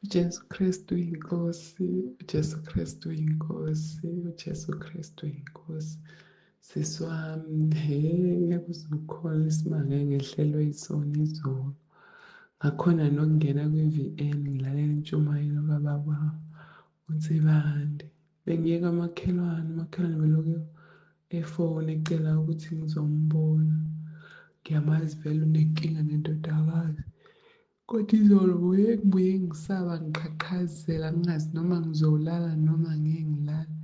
UJesu Kristu inkosi, uJesu Kristu inkosi, uJesu Kristu inkosi. Sisi wami, he, ngeke uze ukholwe isimanga engehlelwe yisona izolo. Ngakhona nokungena kwi-V_N ngilalela intshumayelo kababa uNsibande. Bengiye kamakhelwane, umakhelwane belokhu efona ecela ukuthi ngizombona. Ngiyamazi vele unenkinga nendodakazi. Kodwa izolo buye ngibuye ngisaba ngiqhaqhazela ngingazi noma ngizolala noma ngeke ngilale.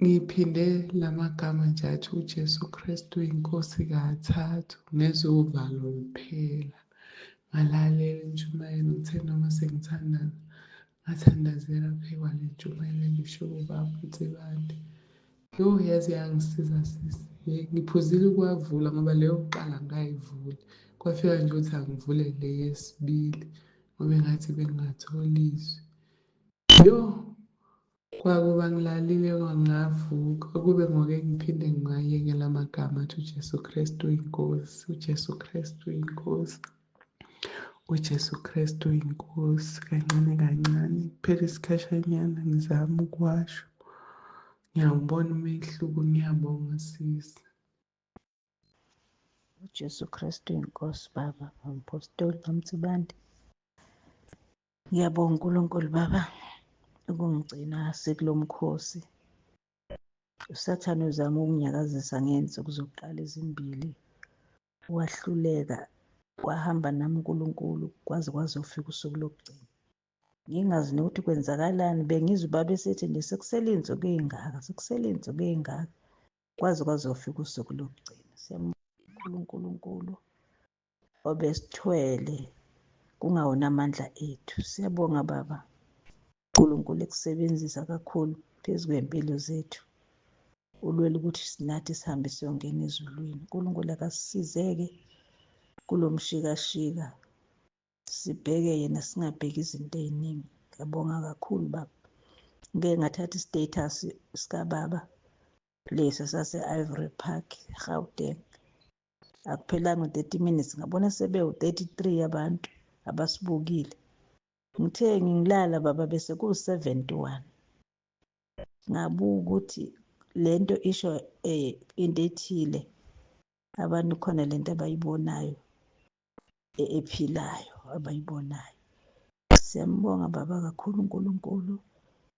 Ngiphinde la magama nje athi uJesu Kristu inkosi kathathu ngezwa uvalo luphela. Ngalalela intshumayelo ngithe noma sengithandaza ngathandazela phezu kwale ntshumayelo ebisho ubaba uNsibande. Yho, yaze yangisiza sisi. Ngiphuzile ukuwavula ngoba le yokuqala ngayivuli. Kwafika nje ukuthi angivule le yesibili ngoba engathi bengingatholi izwi. Yho, kwakuba ngilalile ngavuka kube ngoke ngiphinde ngingayekela amagama athi uJesu Kristu inkosi, uJesu Kristu inkosi, uJesu Kristu inkosi. Kancane kancane kuphela isikhashanyana ngizama ukuwasho. Ngiyawubona umehluko, ngiyabonga sisi. UJesu Kristu inkosi baba, umpostoli bamtsibande. Ngiyabonga uNkulunkulu baba ukungigcina sekulo mkhosi. USathane uzama ukunginyakazisa ngey'nsuku zokuqala ezimbili, wahluleka, wahamba nami uNkulunkulu kwaze kwazofika usuku lokugcina. Ngingazi nokuthi kwenzakalani, bengizwa ubaba esethi nje sekusele iy'nsuku ey'ngaka, sekusele iy'nsuku ey'ngaka, kwaze kwazofika usuku lokugcina. Siyambonga uNkulunkulu obesithwele kungawona amandla ethu. Siyabonga baba, uNkulunkulu ekusebenzisa kakhulu phezu kwey'mpilo zethu. Ulwela ukuthi nathi sihambe siyongena ezulwini. uNkulunkulu akasisize-ke kulo mshikashika, sibheke yena singabheki izinto ey'ningi. Ngiyabonga kakhulu baba. Ngike ngathatha i-status sikababa lesi sase-Ivory Park, Gauteng. Akuphelanga u-30 minutes ngabona sebewu-33 abantu abasibukile. Ngithe ngilala baba bese kuwu-71. Ngabuka ukuthi lento isho into ethile, abantu khona lento abayibonayo ephilayo abayibonayo. Siyambonga baba kakhulu uNkulunkulu.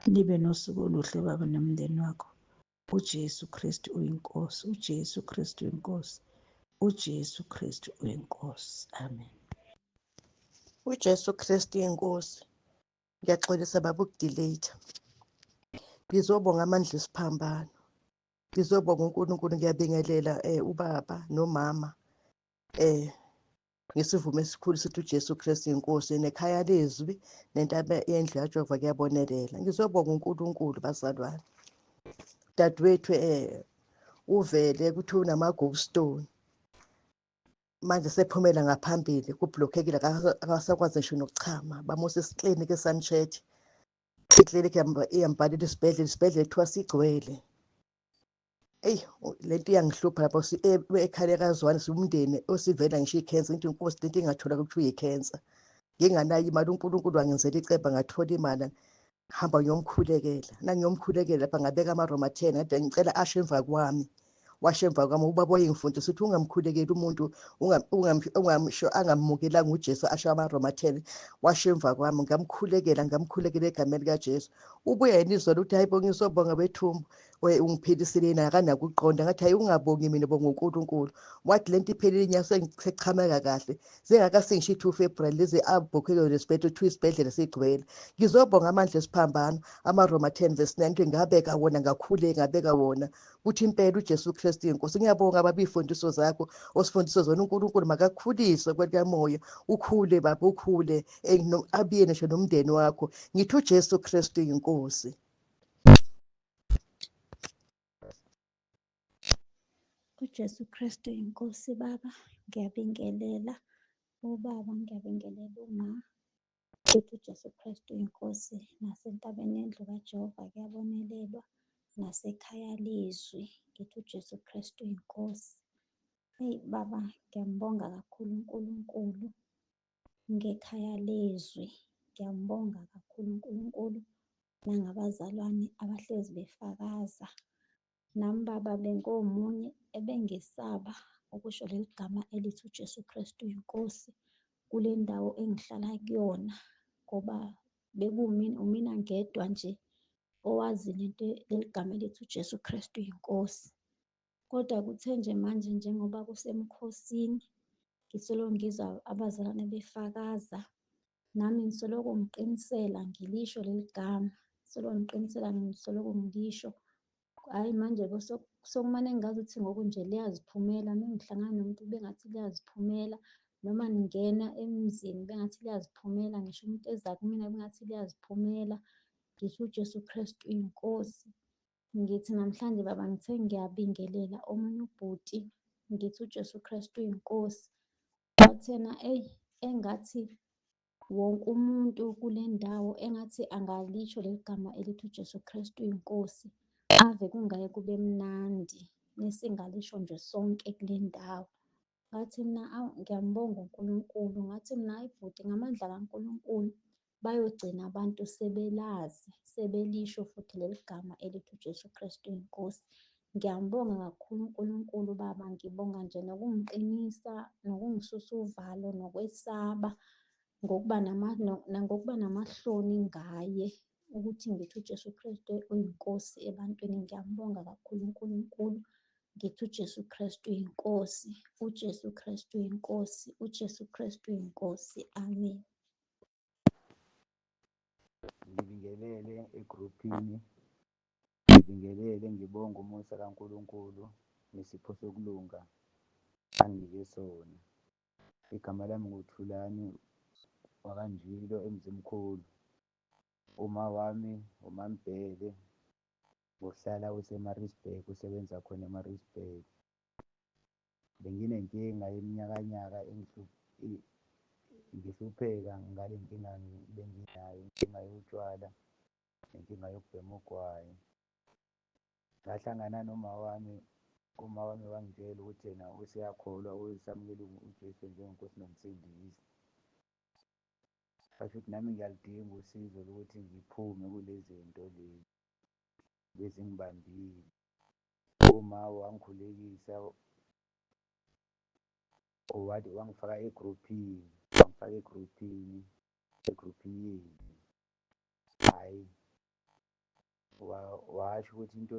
Nibe nosuku oluhle baba nomndeni wakho. UJesu Kristu uyinkosi, uJesu Kristu uyinkosi, uJesu Kristu uyinkosi. Amen. UJesu Kristu inkosi. Ngiyaxolisa baba ukudelate. Ngizobonga amandla esiphambano. Ngizobonga uNkulunkulu, ngiyabingelela ubaba nomama. Ngesivumo esikhulu sithi uJesu Kristu inkosi nekhaya lezwi nentaba yendlu kaJehova kuyabonelela. Ngizobonga uNkulunkulu bazalwane. Dadewethu uvele ukuthi unama-gallstone. Manje sephumela ngaphambili kublockekile, akasakwazi ngisho nokuchama. Bamusa esikliniki eSunchat. Ikliniki iyambhalela isibhedlela, isibhedlela kuthiwa sigcwele. Eyi, lento iyangihlupha lapho ekhaya kaZwane siwumndeni osivela ngisho i-cancer, ngithi inkosi lento ingatholakala kuthiwa iyi-cancer. Nginganayo imali, uNkulunkulu wangenzela icebo ngathola imali, hamba ngiyomkhulekela. Nangiyomkhulekela lapha ngabeka amaRoma 10, ngathi ngicela asho emva kwami. Washo emva kwami ubaba wayengifundisa ukuthi ungamkhulekeli umuntu ungamsho angamukelanga uJesu asho amaRoma 10. Washo emva kwami ngamkhulekela, ngamkhulekela egameni likaJesu. Ubuye yena izolo ukuthi hayi bo ngizobonga bethumbu, ungiphilisile yena akanakuqonda. Ngathi hayi ungabongi mina, bonga uNkulunkulu. Wathi lento iphelile inyanga sengichameka kahle. Zingakasingisho i-2 February lezi abhokhelwe lesibhedlela, kuthiwa isibhedlela sigcwele. Ngizobonga amandla esiphambano, amaRoma 10 verse 9, ukuthi ngabeka wona, ngakhuleka ngabeka wona. Kuthi impela uJesu Kristu inkosi. Ngiyabonga baba iy'fundiso zakho osifundise zona. uNkulunkulu makakhuliswe kwelikamoya, ukhule baba, ukhule, abiye ngisho nomndeni wakho. Ngithi uJesu Kristu inkosi. UJesu Kristu inkosi baba, ngiyabingelela ubaba, ngiyabingelela uma. Ngithi uJesu Kristu inkosi, nasentabeni yendlu kaJehova kuyabonelelwa, nasekhaya lezwi ngithi uJesu Kristu inkosi. Eyi baba, ngiyambonga kakhulu uNkulunkulu ngekhaya lezwi. Ngiyambonga kakhulu uNkulunkulu nangabazalwane abahlezi befakaza. Nami baba bengomunye ebengesaba ukusho leli gama elithi uJesu Kristu uyiNkosi kule ndawo engihlala kuyona ngoba bekumina umina ngedwa nje owazi lento leli gama elithi uJesu Kristu uyiNkosi. Kodwa kuthe nje manje njengoba kusemkhosini ngisolo ngizwa abazalwane befakaza, nami ngisoloko ngiqinisela ngilisho leli gama, solo ngiqinisela ngisoloko ngilisho. Hhayi manje sokumane ngazuthi ngoku nje liyaziphumela, uma ngihlangana nomuntu bengathi liyaziphumela, noma ngingena emzini bengathi liyaziphumela, ngisho umuntu eza kumina bengathi liyaziphumela. Ngisho uJesu Kristu uyiNkosi. Ngithi namhlanje baba ngithe ngiyabingelela omunye ubhuti, ngithi uJesu Kristu uyiNkosi. Wathi yena eyi engathi wonke umuntu kule ndawo engathi angalisho leli gama elithi uJesu Kristu uyiNkosi. Ave kungake kube mnandi mesingalisho nje sonke kule ndawo. Ngathi mina awu ngiyambonga uNkulunkulu, ngathi mina hhayi bhuti ngamandla kaNkulunkulu bayogcina abantu sebelazi, sebelisho futhi leli gama elithi uJesu Kristu uyiNkosi. Ngiyambonga kakhulu uNkulunkulu baba, ngibonga nje nokungiqinisa, nokungisusa uvalo, nokwesaba ngokuba nangokuba namahloni ngaye ukuthi ngithi uJesu Kristu uyiNkosi ebantwini. Ngiyambonga kakhulu uNkulunkulu. Ngithi uJesu Kristu uyiNkosi, uJesu Kristu uyiNkosi, uJesu Kristu uyiNkosi. Amen. Ngibingelele egruphini, ngibingelele ngibonge umusa kaNkulunkulu nesipho sokulunga anginike sona. Igama lami nguThulani wakaNjilo eMzimkhulu. Uma wami uMaMbhele ngokuhlala useMaritzburg, usebenza khona eMaritzburg. Benginenkinga yeminyakanyaka ngihlupheka ngale nkinga benginayo, inkinga yotshwala nenkinga yokubhema ugwayi. Ngahlangana noma wami, uma wami wangitshela ukuthi yena useyakholwa usamukele uJesu njengeNkosi noMsindisi. Kwasho ukuthi nami ngiyaludinga usizo lokuthi ngiphume kule zinto lezi bezingibambile. Uma wangikhulekisa wathi wangifaka egruphini, wangifaka egruphini, egruphini yenu. Hhayi, washo ukuthi into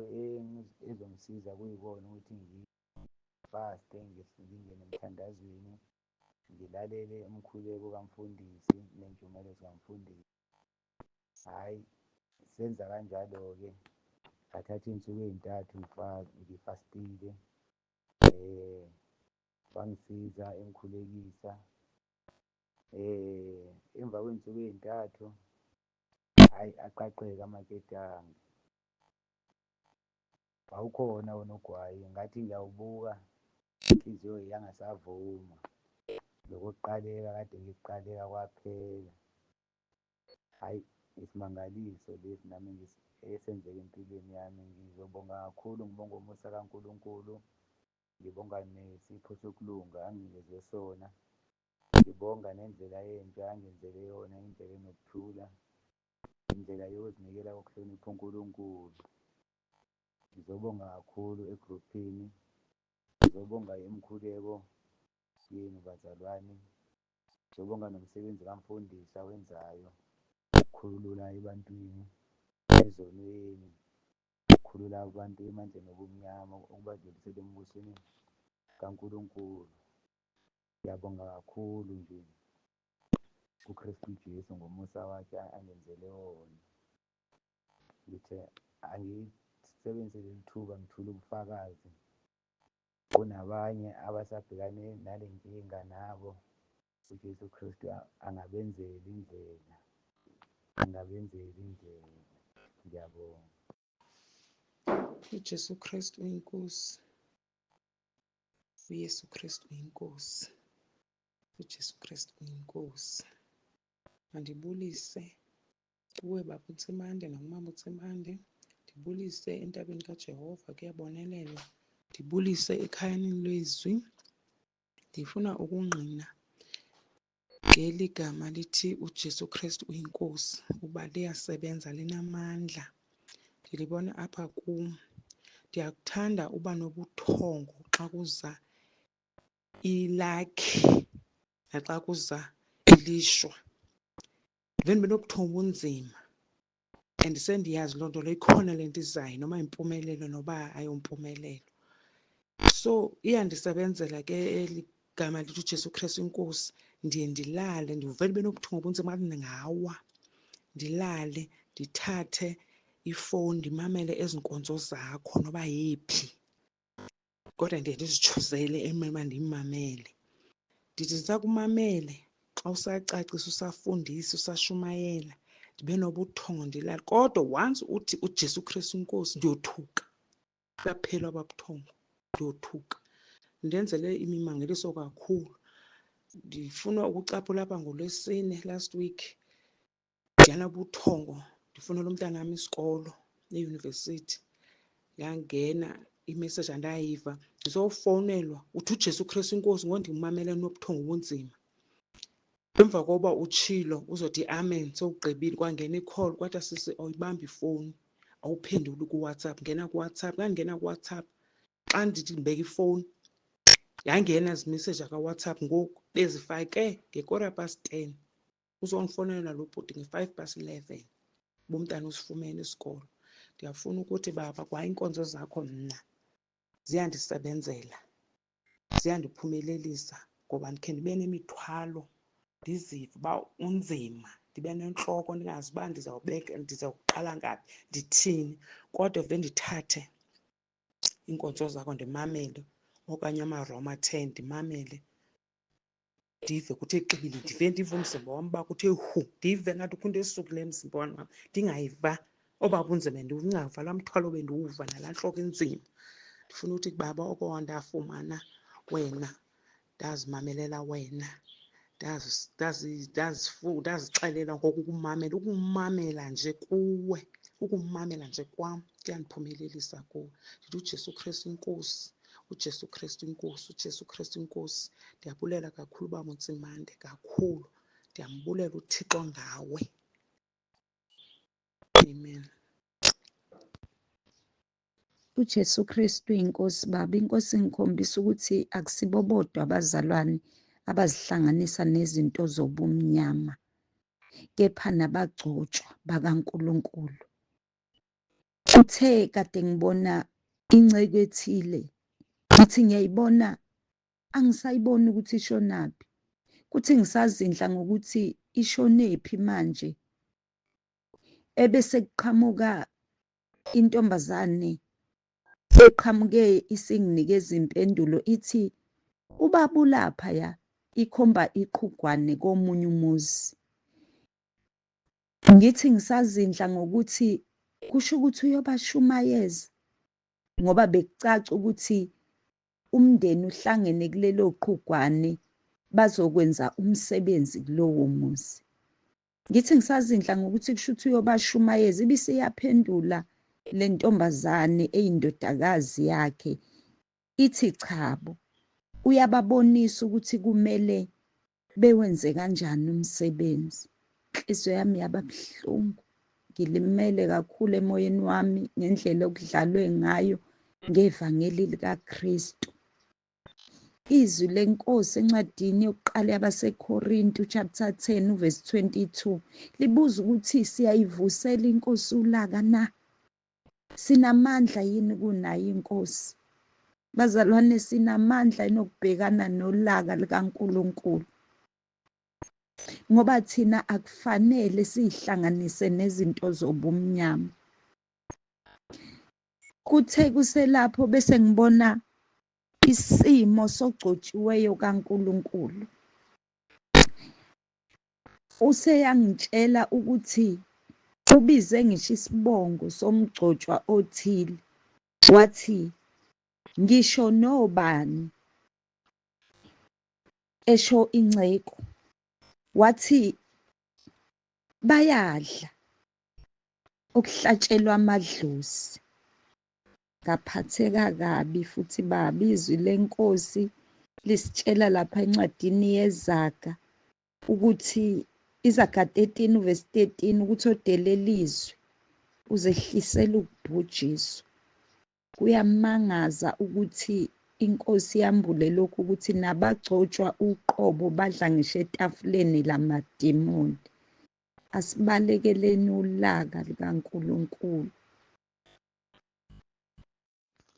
ezongisiza kuyikona ukuthi ngifaste ngingene emthandazweni, ngilalele umkhuleko kamfundisi ney'ntshumayelo zikamfundisi. Hhayi, senza kanjalo-ke ngathatha iy'nsuku ey'ntathu ngifastile wangisiza engikhulekisa emva kwey'nsuku ey'ntathu hhayi aqaqeka amaketanga. Wawukhona wona ugwayi ngathi ngiyawubuka inhliziyo yangasavuma. Lokuqaleka kade ngikuqaleka kwaphela. Hhayi, isimangaliso lesi nami esenzeka empilweni yami. Ngizobonga kakhulu, ngibonge umusa kaNkulunkulu, ngibonga nesipho sokulunga anginikeze sona, ngibonga nendlela entsha angenzele yona, indlela enokuthula, indlela yokuzinikela kokuhlonipha uNkulunkulu. Ngizobonga kakhulu egruphini, ngizobonga imikhuleko yenu bazalwane, ngizobonga nomsebenzi kamfundisi awenzayo ukukhulula ebantwini ezonweni, ukukhulula abantu emandleni obumnyama ukubadlulisela embusweni kaNkulunkulu. Ngiyabonga kakhulu nje kuKristu Jesu ngomusa wakhe angenzele wona. Ngithe angisebenzise leli thuba ngithule ubufakazi kunabanye abasabhekane nale nkinga nabo uJesu Kristu angabenzela indlela, angabenzela indlela. Ngiyabonga. UJesu Kristu uyiNkosi. UYesu Kristu uyiNkosi. UJesu Kristu uyiNkosi. Mandibulise kuwe baba uNtsimande nakumama uNtsimande. Ndibulise entabeni kaJehova kuyabonelelwa. Ndibulise ekhayeni lwezwi. Ndifuna ukungqina. Ngeli gama lithi uJesu Kristu uyiNkosi uba liyasebenza linamandla. Ndilibona apha kum. Ndiyakuthanda uba nobuthongo xa kuza ilakhi naxa kuza ilishwa. Ndive ndibe nobuthongo obunzima and sendiyazi loo nto leyo ikhona le nto izayo noma yimpumelelo noba ayompumelelo. So iyandisebenzela ke eli gama lithi uJesu Kristu iNkosi. Ndiye ndilale ndivele ndibe nobuthongo obunzima ngathi ndingawa. Ndilale ndithathe ifowuni ndimamele ezi nkonzo zakho noba yeyiphi, kodwa ndiye ndizitshuzele emele uba ndiyimamele. Ndithi ndisakumamele xa usacacisa, usafundisa, usashumayela ndibe nobuthongo ndilale. Kodwa once uthi uJesu Kristu iNkosi ndiyothuka, buyaphela obaa buthongo, ndiyothuka. Ndenzele imimangaliso kakhulu. Ndifuna ukucaphula apha ngoLwesine last week, ndiyanobuthongo ndifunela umntanam isikolo eyunivesithi. Yangena imessage andayiva, ndizofowunelwa uthi uJesu Kristu iNkosi ngoku ndimamele nobuthongo obunzima. Emva koba utshilo uzothi amen sowugqibile, kwangena i-call kwathiwa sisi awuyibambi ifowuni, awuphenduli kuWhatsApp. Ngena kuWhatsApp. Xa ndingena kuWhatsApp, xa ndithi ndibeka ifowuni yangena ezi message kaWhatsApp ngoku bezifake nge-quarter past ten. Uzondifowunela lo bhuti nge-five past eleven uba umntana usifumene isikolo. Ndiyafuna ukuthi baba kwa iinkonzo zakho mna ziyandisebenzela, ziyandiphumelelisa ngoba ndikhe ndibe nemithwalo ndizive uba unzima, ndibe nentloko ndingazi uba ndizawubeka, ndizawuqala ngaphi, ndithini. Kodwa ve ndithathe iinkonzo zakho ndimamele okanye amaRoma 10 ndimamele, ndive kuthe xibili, ndive ndive umzimba wam uba kuthe hu, ndive ngathi kukho into esukileyo emzimbeni wam, ndingayiva obaa bunzima ndingava laa mthwalo bendiwuva nalaa ntloko inzima. Ndifuna uthi baba oko ndafumana wena, ndazimamelela wena, ndazixelela ngoku ukumamela, ukumamela nje kuwe, ukumamela nje kwam kuyandiphumelelisa kuwe. Ndithi uJesu Kristu iNkosi, uJesu Kristu iNkosi, uJesu Kristu iNkosi. Ndiyabulela kakhulu baba uNtsimande, kakhulu. Ndiyambulela uThixo ngawe. Amen. UJesu Kristu iNkosi Baba, iNkosi ingikhombisa ukuthi akusibo bodwa abazalwane abazihlanganisa nezinto zobumnyama, kepha nabagcotshwa bakaNkulunkulu. Kuthe kade ngibona inceku ethile, ngithi ngiyayibona angisayiboni ukuthi ishonaphi. Kuthi ngisazindla ngokuthi ishonephi manje, ebese kuqhamuka intombazane eqhamuke isinginikeza impendulo ithi ubaba ulapha ya ikhomba iqhugwane komunye umuzi. Ngithi ngisazindla ngokuthi kusho ukuthi uyobashumayeza ngoba bekucaca ukuthi umndeni uhlangene kulelo qhugwane bazokwenza umsebenzi kulowo muzi. Ngithi ngisazindla ngokuthi kusho ukuthi uyobashumayeza ibisiyaphendula le ntombazane eyindodakazi yakhe ithi chabo uyababonisa ukuthi kumele bewenze kanjani umsebenzi. Inhliziyo yami yaba buhlungu, ngilimele kakhulu emoyeni wami ngendlela okudlalwe ngayo ngevangeli likaKristu. Izwi leNkosi encwadini yokuqala yabaseKorintu chapter 10 uverse 22 libuza ukuthi siyayivusela iNkosi ulaka na? Sinamandla yini kunayo iNkosi? Bazalwane sinamandla enokubhekana nolaka likaNkulunkulu. Ngoba thina akufanele sihlanganise nezinto zobumnyama. Kuthe kuselapho bese ngibona isimo sogcotshiweyo kaNkulunkulu. Useyangitshela ukuthi ubize ngisho isibongo somgcotshwa othile, wathi ngisho nobani esho inceku, wathi bayadla okuhlatshelwa amadlozi. Ngaphatheka kabi futhi baba, izwi lenkosi lisitshela lapha encwadini yeZaga. ukuthi iZaga 13 verse 13 ukuthi odelela izwi uzehlisela ukubhujiswa. Kuyamangaza ukuthi inkosi yambule lokhu ukuthi nabagcotshwa uqobo badla ngisho etafuleni lamadimoni. Asibalekeleni ulaka likaNkulunkulu.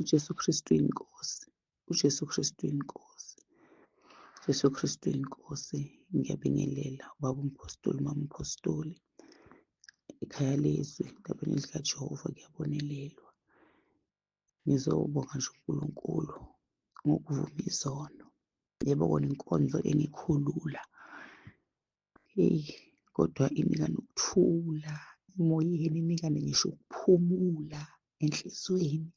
UJesu Kristu inkosi. UJesu Kristu inkosi. Jesu Kristu inkosi. Ngiyabingelela ubaba umpostoli, umama umpostoli. Ikhaya lezwi, ndabeni likaJehova kuyabonelelwa. Ngizobonga nje uNkulunkulu ngokuvuma izono. Yebo kona inkonzo engikhulula. Heyi kodwa inika nokuthula emoyeni, inika ngisho ukuphumula enhliziyweni.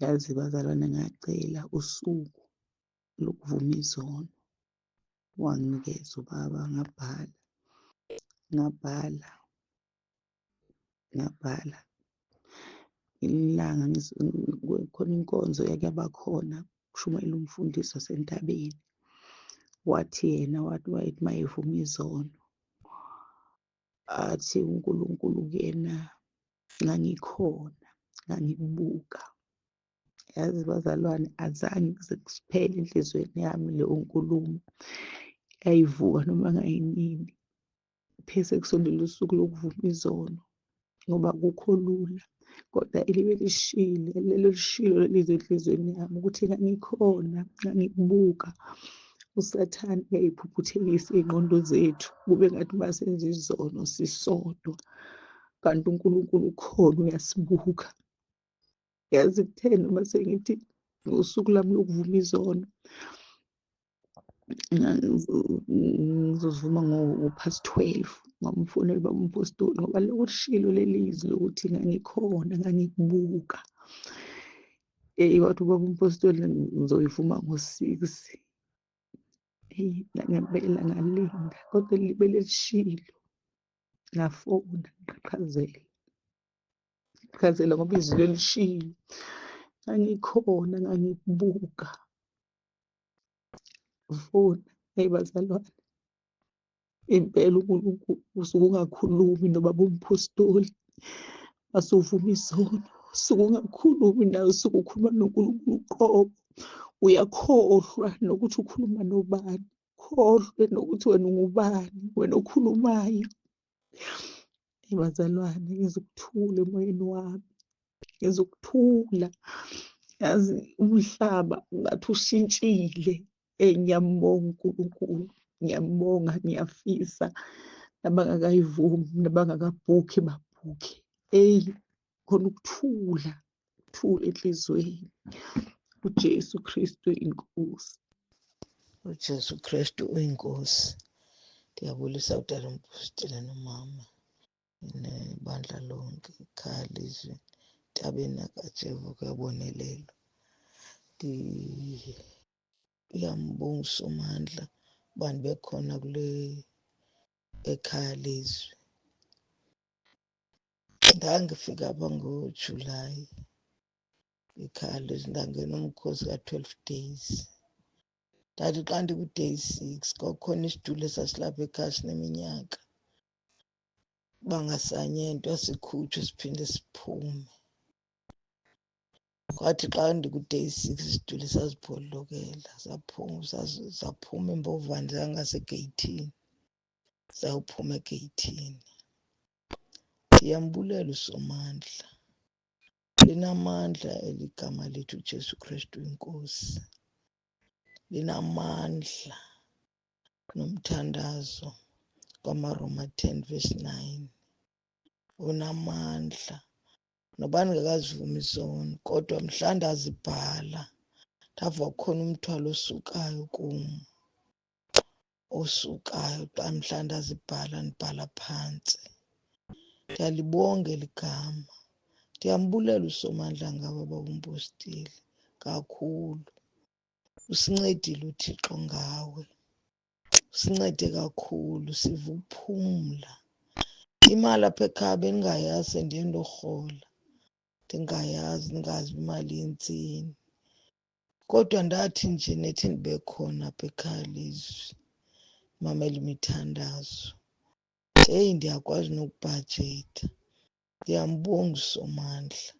Yazi bazalwane ngacela usuku lokuvuma izono. Wanginikeza ubaba ngabhala, ngabhala, ngabhala. Ngelinye ilanga khona inkonzo yake yabakhona kushumayela umfundisi wasentabeni. Wathi yena wathi wayethi mayevuma izono athi uNkulunkulu kuyena ngangikhona ngangikubuka. Yazi bazalwane azange kuze kusiphele enhliziyweni yami leyo nkulumo, yayivuka noma ngayinini. Phese kusondele usuku lokuvuma izono ngoba akukho lula kodwa elibe lishile lelo lishilo lelizwe enhliziyweni yami ukuthi ngangikhona ngangikubuka. USathane uyayiphuphuthekisa iy'ngqondo zethu kube ngathi uma senza izono sisodwa kanti uNkulunkulu ukhona uyasibuka. Yazi kutheni noma sengithi usuku lami lokuvuma izono ngizozivuma ngo-past 12 ngamfonela ubaba umpostoli ngoba lokhu lishilo leli zwi lokuthi ngangikhona ngangikubuka. Eyi wathi ubaba umpostoli ngizoyivuma ngo-6. Eyi ngempela ngalinda kodwa libe lelishilo ngafona ngiqhaqhazela. Ngiqhaqhazela ngoba izwi lelishilo. Ngangikhona ngangikubuka. Ngifona, eyi bazalwane impela uNkulunkulu usuke ungakhulumi nobaba umphostoli masuvuma izono usuke ungakhulumi naye usuke ukhuluma noNkulunkulu uqobo. Uyakhohlwa nokuthi ukhuluma nobani, khohlwe nokuthi wena ungubani, wena okhulumayo. Eyi bazalwane ngizokuthula emoyeni wami, ngizokuthula. Yazi umhlaba ungathi ushintshile. Eyi ngiyambonga uNkulunkulu, ngiyambonga, ngiyafisa nabangakayivumi nabangakabhukhi babhukhe. Eyi khona ukuthula, ukuthula enhliziyweni. UJesu Kristu inkosi. UJesu Kristu uyinkosi. Ndiyabulisa utata umpostile nomama nebandla lonke ikhaya lezwi ntabeni yakaJehova kuyabonelelwa. Ndiyambonga uSomandla uba ndibe khona kule ekhaya lezwi. Ndangifika apha ngoJulayi ekhaya lezwi, ndangena umkhosi ka-12 days. Ndathi xa ndiku-day 6 kwakukhona isitulo esasilapha ekhaya sineminyaka bangasanyentwa sikhutshwe siphinde siphume. Kwathi xa ndiku-day 6 isitulo saziphodlokela saphuma, saphuma imbovane zangasegeyithini, sayawuphuma egeyithini. Ndiyambulela uSomandla, linamandla eligama lethu uJesu Kristu inkosi, linamandla nomthandazo kwamaRoma 10 verse 9 unamandla noba ndingekazivumi izono kodwa mhla ndazibhala ndava kukhona umthwalo osukayo kum, osukayo xa mhla ndazibhala ndibhala phantsi. Ndiyalibonga eli gama, ndiyambulela uSomandla ngabo babumpostile kakhulu. Usincedile uThixo ngawe, usincede kakhulu, siva ukuphumla. Imali apha ekhaya bendingayazi, sendiye ndorhola ndingayazi, ndingazi uba imali yentsini. Kodwa ndathi nje nethi ndibe khona apha ekhaya lezwi, Mamela imithandazo. Heyi, ndiyakwazi nokubhajetha. Ndiyambonga uSomandla.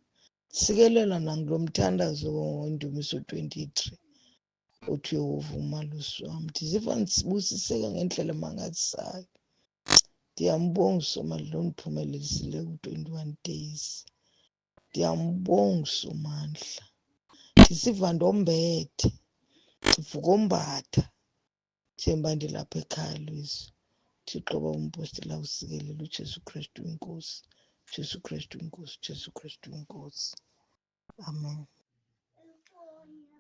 Sikelela nangulo mthandazo wendumiso 23 othi uYehova umalusi wam. Ndiziva ndibusiseka ngendlela emangalisayo. Ndiyambonga uSomandla ondiphumelelisileyo ku-21 days. Ndiyambonga uSomandla. Ndisiva ndombethe, ndivuka ombatha njengoba ndilapha ekhaya lwethu. Thixo baba umpostile awusikelele uJesu Kristu inkosi. Jesu Kristu inkosi, Jesu Kristu inkosi. Amen.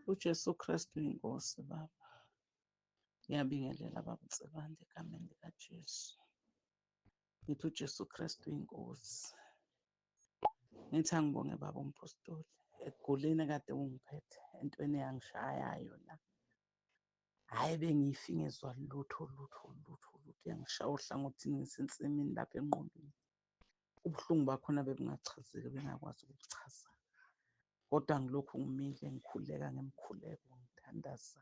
UJesu Kristu inkosi baba. Ngiyabingelela baba Nsibande egameni likaJesu. Ngithi uJesu Kristu inkosi. Ngithi angibonge baba umpostoli ekuguleni ekade ungiphethe entweni eyangishayayo la. Hhayi bengife ngezwa lutho lutho lutho lutho yangishaya ohlangothini ngisensimini lapha enqoleni. Ubuhlungu bakhona bebungachazeki bengakwazi ukubuchaza. Kodwa ngilokhu ngimile ngikhuleka ngemkhuleko ngithandaza.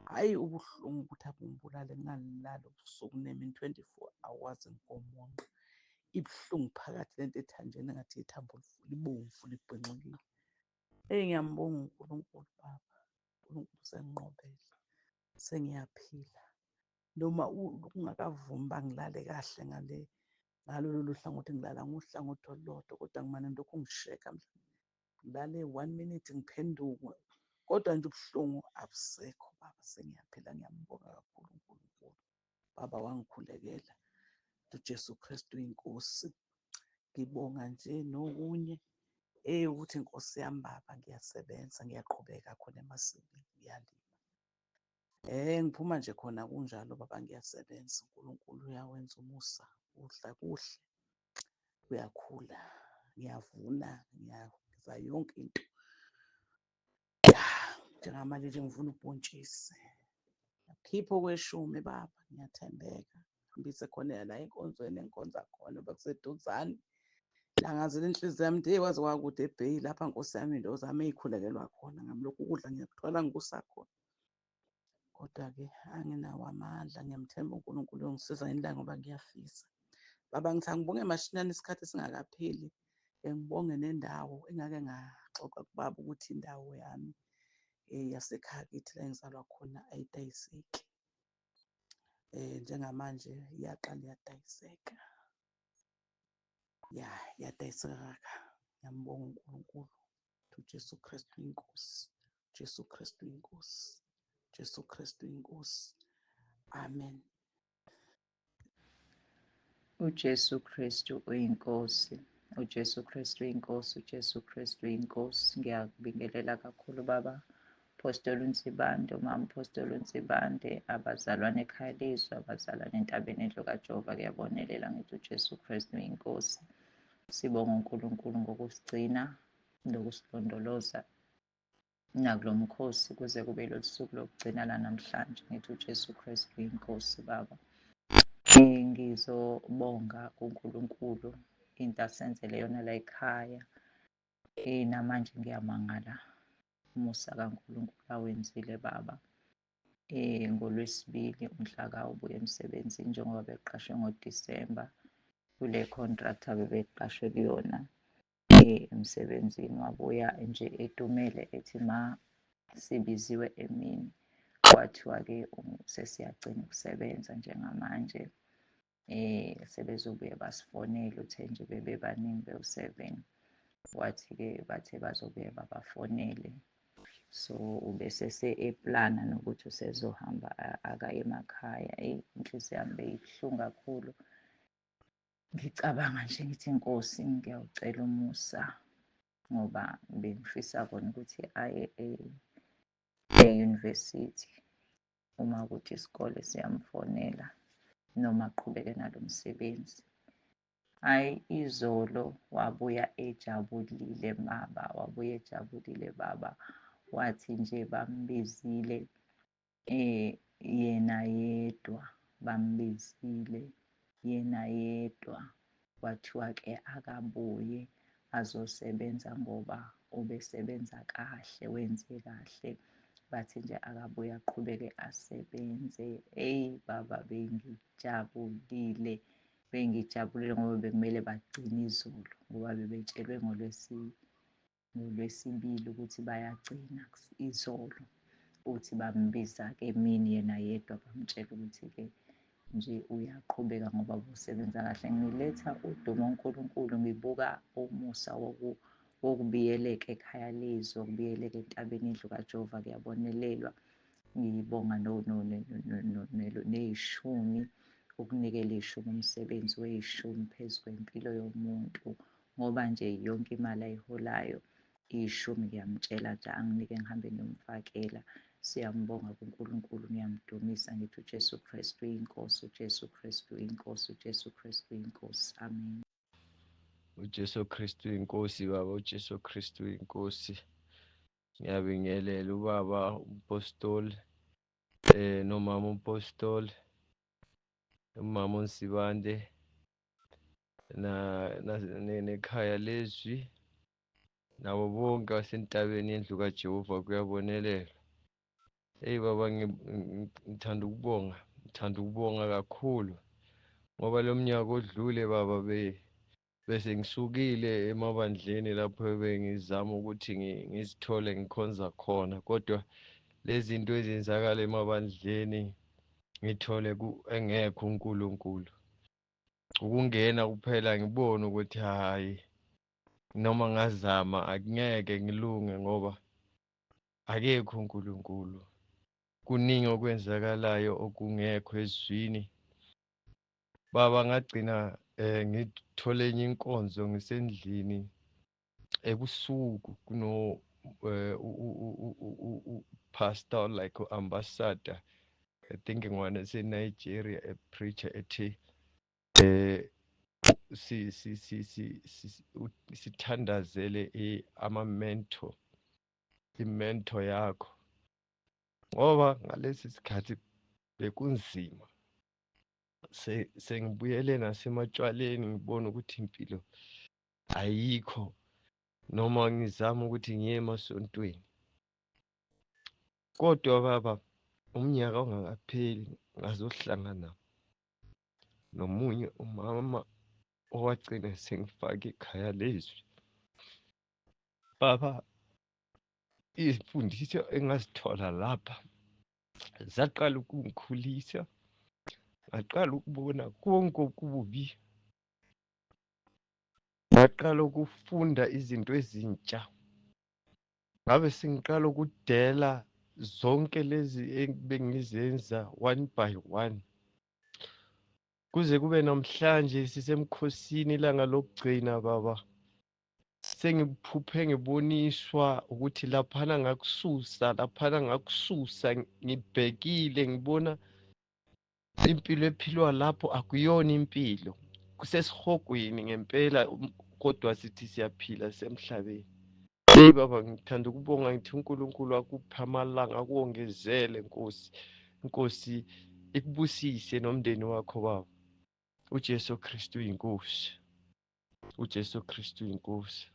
Hhayi ubuhlungu ukuthi abungibulale ngingalali ubusuku nemini 24 hours ngigomonqa. Ibuhlungu phakathi lento ethanjeni engathi ithambo libomvu libhinxekile. Eyi ngiyambonga uNkulunkulu baba. uNkulunkulu usenginqobele. Sengiyaphila. Noma kungakavumi uba ngilale kahle ngale ngalo lolu hlangothi ngilala ngohlangothi olulodwa kodwa ngimane ngilokhu ngisheka ngilale one minute ngiphenduke kodwa nje ubuhlungu abusekho baba sengiyaphila ngiyambonga kakhulu uNkulunkulu baba wangikhulekela uJesu Kristu inkosi ngibonga nje nokunye ukuthi inkosi yami baba ngiyasebenza ngiyaqhubeka khona emasimini ngiyalima. Ngiphuma nje khona kunjalo baba ngiyasebenza uNkulunkulu uyawenza umusa kudla kuhle kuyakhula ngiyavuna ngiyaza yonke into. Ya njengamanje nje ngivuna ubhontshisi ngikhipha okweshumi baba ngiyathembeka hambise khona la enkonzweni enkonza khona bekuseduzane langazela inhliziyo yami nje kwaze kwakude ebheyi lapha nkosi yami into zami ey'khulekelwa khona ngamlokhu ukudla ngiyakuthwala ngikusakhona. Kodwa-ke anginawo amandla ngiyamthemba uNkulunkulu uyongisiza ngelinye ngoba ngiyafisa. Baba ngithi angibonge mashinyane isikhathi singakapheli, ngibonge nendawo engake ngaxoxa kubaba ukuthi indawo yami yasekhaya kithi la engizalwa khona ayidayiseki. Njengamanje iyaqala iyadayiseka. Ya, iyadayiseka. Ngiyambonga uNkulunkulu. uJesu Kristu inkosi. Jesu Kristu inkosi. Jesu Kristu inkosi. Amen. uJesu Kristu uyinkosi. uJesu Kristu uyinkosi. uJesu Kristu uyinkosi. Ngiyakubingelela kakhulu baba Apostoli uNsibande, umama Apostoli uNsibande, abazalwane ekhaya lezwi, abazalwane entabeni endlu kaJehova kuyabonelela ngithi uJesu Kristu uyinkosi. Sibonga uNkulunkulu ngokusigcina nokusilondoloza nakulo mkhosi kuze kube lolu suku lokugcina lanamhlanje. Ngithi uJesu Kristu uyinkosi baba. Ngizobonga kuNkulunkulu into asenzele yona la ekhaya. Namanje ngiyamangala umusa kaNkulunkulu awenzile baba. NgoLwesibili umhla ubuya emsebenzini njengoba beqashwe ngoDisemba kule contract abebeqashwe kuyona emsebenzini wabuya nje edumele ethi ma sibiziwe emini kwathiwa-ke sesiyagcina ukusebenza njengamanje sebezobuye basifonele uthe nje bebebaningi bewu-7 wathi-ke bathe bazobuye babafonele so ubesese eplana nokuthi usezohamba akaye emakhaya. Eyi inhliziyo yami beyibuhlungu kakhulu ngicabanga nje ngithi inkosi ngiyawucela umusa ngoba bengifisa kona ukuthi aye e-university uma ukuthi isikole siyamfonela noma aqhubeke nalo msebenzi. Hhayi izolo wabuya ejabulile baba, wabuya ejabulile baba, wathi nje bambizile yena yedwa, bambizile yena yedwa. Kwathiwa-ke akabuye azosebenza ngoba ubesebenza kahle, wenze kahle. Bathi nje akabuye aqhubeke asebenze. Eyi baba, bengijabulile, bengijabulile ngoba bekumele bagcine izolo, ngoba bebetshelwe ngoLwesibili ukuthi bayagcina izolo. Uthi bambiza-ke emini yena yedwa, bamtshela ukuthi-ke nje uyaqhubeka ngoba busebenza kahle. Ngiletha udumo uNkulunkulu, ngibuka umusa wokubiyeleka ekhaya lezwi, wokubiyeleka entabeni indlu kaJehova kuyabonelelwa. Ngibonga ney'shumi, ukunikela ishumi, umsebenzi wey'shumi phezu kwempilo yomuntu, ngoba nje yonke imali ayiholayo ishumi ngiyamtshela nje anginike ngihambe ngiyomfakela. Siyambonga kuNkulunkulu, ngiyamdumisa ngithi uJesu Kristu uyinkosi, uJesu Kristu uyinkosi, uJesu Kristu uyinkosi. Amen. UJesu Kristu inkosi baba, uJesu Kristu inkosi. Ngiyabingelela ubaba umpostoli nomama umpostoli, umama uNsibande na nekhaya lezwi nabo bonke abasentabeni yendlu kaJehova kuyabonelelwa. Hey baba, ngithanda ukubonga, ngithanda ukubonga kakhulu ngoba lo mnyaka odlule baba bese ngisukile emabandleni lapho bengizama ukuthi ngizithole ngikhonza khona, kodwa lezi zinto ezenzakala emabandleni ngithole engekho uNkulunkulu. Ukungena kuphela ngibone ukuthi hhayi noma ngazama akungeke ngilunge ngoba akekho uNkulunkulu. Kuningi okwenzakalayo okungekho ezwini. Baba, ngagcina ngithole enye inkonzo ngisendlini ebusuku kuno pastor like ambassador, I think ngwane seNigeria, a preacher ethi si si si si sithandazele ama mentor, i-mentor yakho, ngoba ngalesi sikhathi bekunzima, sengibuyele nasematshwaleni, ngibona ukuthi impilo ayikho noma ngizama ukuthi ngiye emasontweni. Kodwa baba, umnyaka ungakapheli ngazohlangana nomunye umama owagcina sengifake ekhaya lezwi. Baba, izimfundiso engazithola lapha zaqala ukungikhulisa, ngaqala ukubona konke okubi, ngaqala ukufunda izinto ezintsha, ngabe sengiqala ukudela zonke lezi ebengizenza one by one, kuze kube namhlanje sisemkhosini ilanga lokugcina baba. Sengiphuphe ngiboniswa ukuthi laphana ngakususa, laphana ngakususa, ngibhekile ngibona impilo ephilwa lapho akuyona impilo, kusesihogweni ngempela, kodwa sithi siyaphila semhlabeni. Hey baba, ngithanda ukubonga, ngithi uNkulunkulu akuphe amalanga, akuwongezele Nkosi, Nkosi ikubusise nomndeni wakho baba. uJesu Kristu uyinkosi, uJesu Kristu uyinkosi.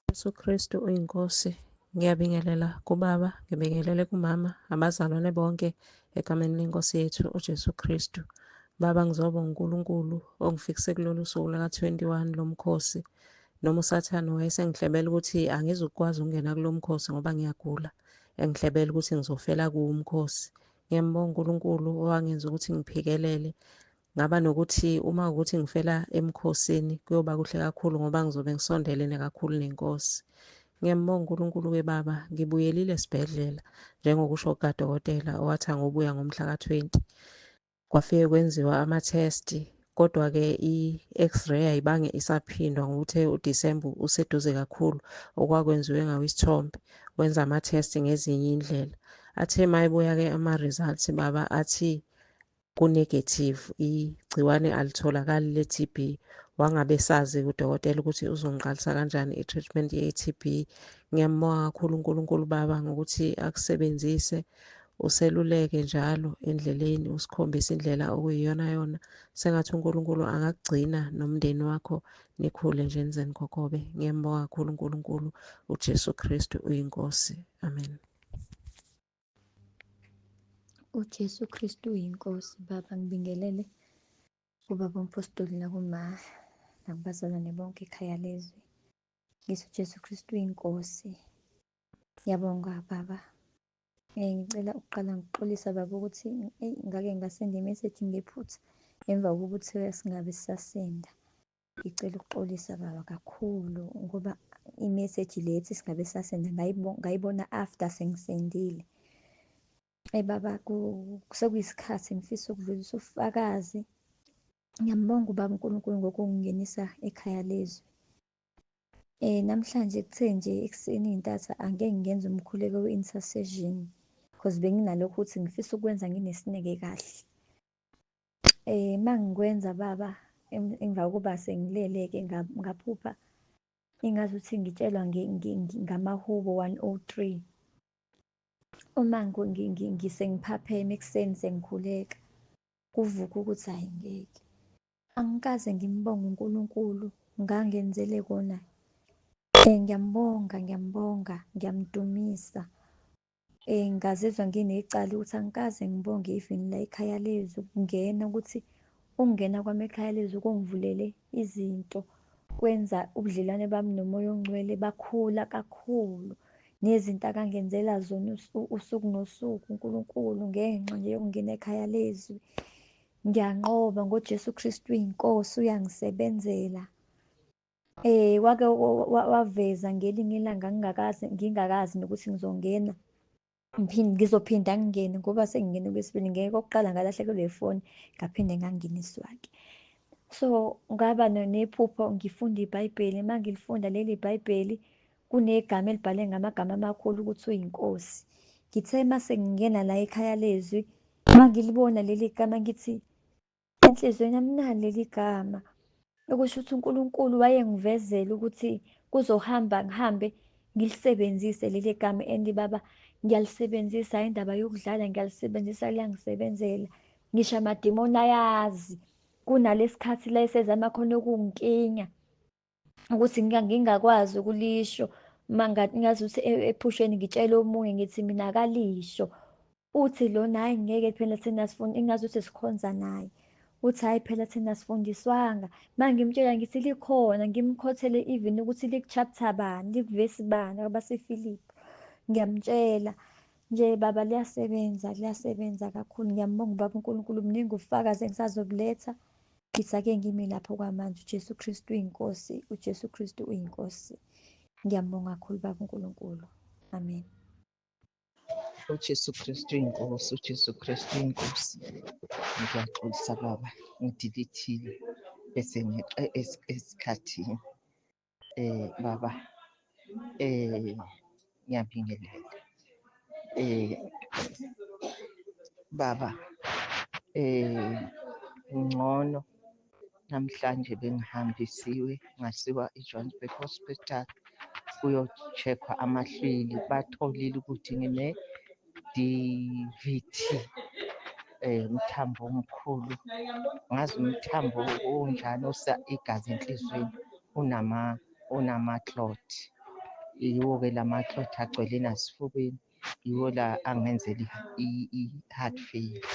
Jesu Kristu uyinkosi. Ngiyabingelela kubaba, ngibingelele kumama, abazalwane bonke egameni lenkosi yethu uJesu Kristu. Baba, ngizobonga uNkulunkulu ongifikise kulolu suku laka-21 lomkhosi. Noma uSathane wayesengihlebela ukuthi angizukwazi ukungena kulo mkhosi ngoba ngiyagula, engihlebela ukuthi ngizofela kuwo umkhosi. Ngiyambonga uNkulunkulu owangenza ukuthi ngiphikelele, ngaba nokuthi uma ukuthi ngifela emkhosini kuyoba kuhle kakhulu ngoba ngizobe ngisondelene kakhulu nenkosi. Ngiyambonga uNkulunkulu ke baba, ngibuyelile esibhedlela njengokusho kukadokotela owathi angobuya ngomhla ka-20. Kwafike kwenziwa ama-test, kodwa-ke i-x-ray ayibange isaphindwa ngokuthe uDisemba useduze kakhulu, okwakwenziwe ngawo isithombe, wenza ama-test ngezinye indlela. Athe mayebuya-ke ama-results baba athi ku-negative, igciwane alitholakali le-TB. Wangabe esazi udokotela ukuthi uzongiqalisa kanjani i-treatment ye-TB. Ngiyambonga kakhulu uNkulunkulu baba ngokuthi akusebenzise, useluleke njalo endleleni, usikhombise indlela okuyiyona yona. Sengathi uNkulunkulu angakugcina nomndeni wakho, nikhule nje nize nikhokhobe. Ngiyambonga kakhulu uNkulunkulu, uJesu Kristu uyinkosi. Amen. UJesu Kristu uyiNkosi. Baba, ngibingelele kubaba umpostoli nakuma nakubazalwane bonke ekhaya lezwi. Ngithi uJesu Kristu uyiNkosi. Ngiyabonga baba. Ngicela ukuqala ngikuxolisa baba ukuthi eyi ngake ngasenda imeseji ngephutha emva kokuthi singabe sisasenda. Ngicela ukuxolisa baba kakhulu ngoba imeseji le ethi singabe sasenda ngayibona after sengisendile. Eyi baba sekuyisikhathi ngifisa ukudlulisa ubufakazi. Ngiyambonga ubaba uNkulunkulu ngokungingenisa ekhaya lezwi. Namhlanje kuthe nje ekuseni iy'ntatha angeke ngenze umkhuleko we-intercession cause benginalokhu ukuthi ngifisa ukwenza nginesineke kahle. Uma ngikwenza baba emva kokuba sengilele-ke ngaphupha ingazuthi ngitshelwa ngamahubo 103. Uma sengiphapheme ekuseni sengikhuleka, kuvuke ukuthi hhayi ngeke. Angikaze ngimbonge uNkulunkulu ngangenzele kona. Ngiyambonga, ngiyambonga, ngiyamdumisa. Ngazizwa nginecala ukuthi angikaze ngibonge even la ekhaya lezwi ukungena ukuthi ukungena kwami ekhaya lezwi kungivulele izinto, kwenza ubudlelwane bami noMoya oNgcwele bakhula kakhulu. Nezinto akangenzela zona usuku nosuku uNkulunkulu ngenxa nje yokungena ekhaya lezwi. Ngiyanqoba ngoJesu Kristu uyiNkosi uyangisebenzela. Wake waveza ngelinye ilanga ngingakaze ngingakazi nokuthi ngizongena. Ngiphinde ngizophinda ngingene ngoba sengingene kwesibili ngeke kokuqala ngalahlekelwa ifoni ngaphinde nganginiswa-ke. So ngaba nephupho ngifunda iBhayibheli, uma ngilifunda leli Bhayibheli kunegama elibhalwe ngamagama amakhulu ukuthi uyiNkosi. Ngithe uma sengingena la ekhaya lezwi, uma ngilibona leli gama ngithi enhliziyweni yami nali leli gama. Okusho ukuthi uNkulunkulu wayengivezela ukuthi kuzohamba ngihambe ngilisebenzise leli gama and baba ngiyalisebenzisa indaba yokudlala ngiyalisebenzisa liyangisebenzela. Ngisho amadimoni ayazi kunalesikhathi la esezama khona ukungikinya ukuthi ngingakwazi ukulisho uma ngazuthi ephusheni ngitshele omunye ngithi mina akalisho. Uthi lona hhayi ngeke phela thina sifuna ingazuthi sikhonza naye. Uthi hhayi phela thina sifundiswanga. Uma ngimtshela ngithi likhona ngimkhothele even ukuthi liku-chapter bani, likuvesi bani kwabaseFilipi. Ngiyamtshela nje baba liyasebenza, liyasebenza kakhulu. Ngiyambonga ubaba uNkulunkulu muningi ubufakazi engisazobuletha. Ngithi ake ngime lapho kwamanje uJesu Kristu uyiNkosi, uJesu Kristu uyiNkosi. Ngiyambonga kakhulu baba uNkulunkulu. Amen. UJesu Kristu inkosi, uJesu Kristu inkosi. Ngiyaxolisa baba, ngidilithile bese ngeqe esikhathini. Baba, ngiyabingelela. Baba, ngcono namhlanje bengihambisiwe ngasiwa eJohannesburg Hospital kuyo-check-wa amahlwili batholile ukuthi ngine-D_V_T umthambo omkhulu. Ngazi umthambo onjani osa igazi enhliziyweni unama-clot. Yiwo-ke lama-clot agcwele nasifubeni, yiwo la angenzela i-heart failure.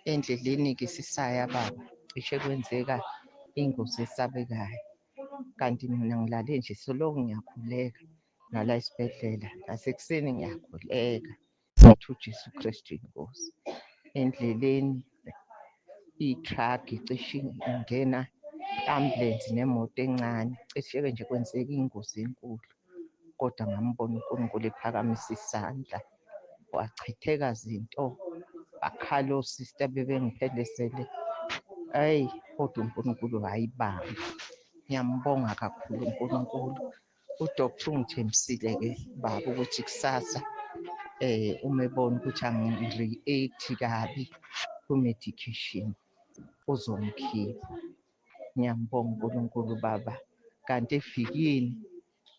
Endleleni-ke sisaya baba, cishe kwenzeka ingozi esabekayo. Kanti mina ngilale nje soloko ngiyakhuleka nala esibhedlela, nasekuseni ngiyakhuleka ngithi uJesu Kristu inkosi. Endleleni i-truck cishe ingena i-ambulensi nemoto encane, cishe-ke nje kwenzeka ingozi enkulu. Kodwa ngambona uNkulunkulu ephakamisa isandla, kwachitheka zinto, bakhala osista bebengiphelezele. Eyi, kodwa uNkulunkulu wayibamba. Ngiyambonga kakhulu uNkulunkulu. Udoctor ungithembisile-ke baba ukuthi kusasa uma ebona ukuthi angi-react kabi ku-medication uzongikhipha. Ngiyambonga uNkulunkulu baba. Kanti evikini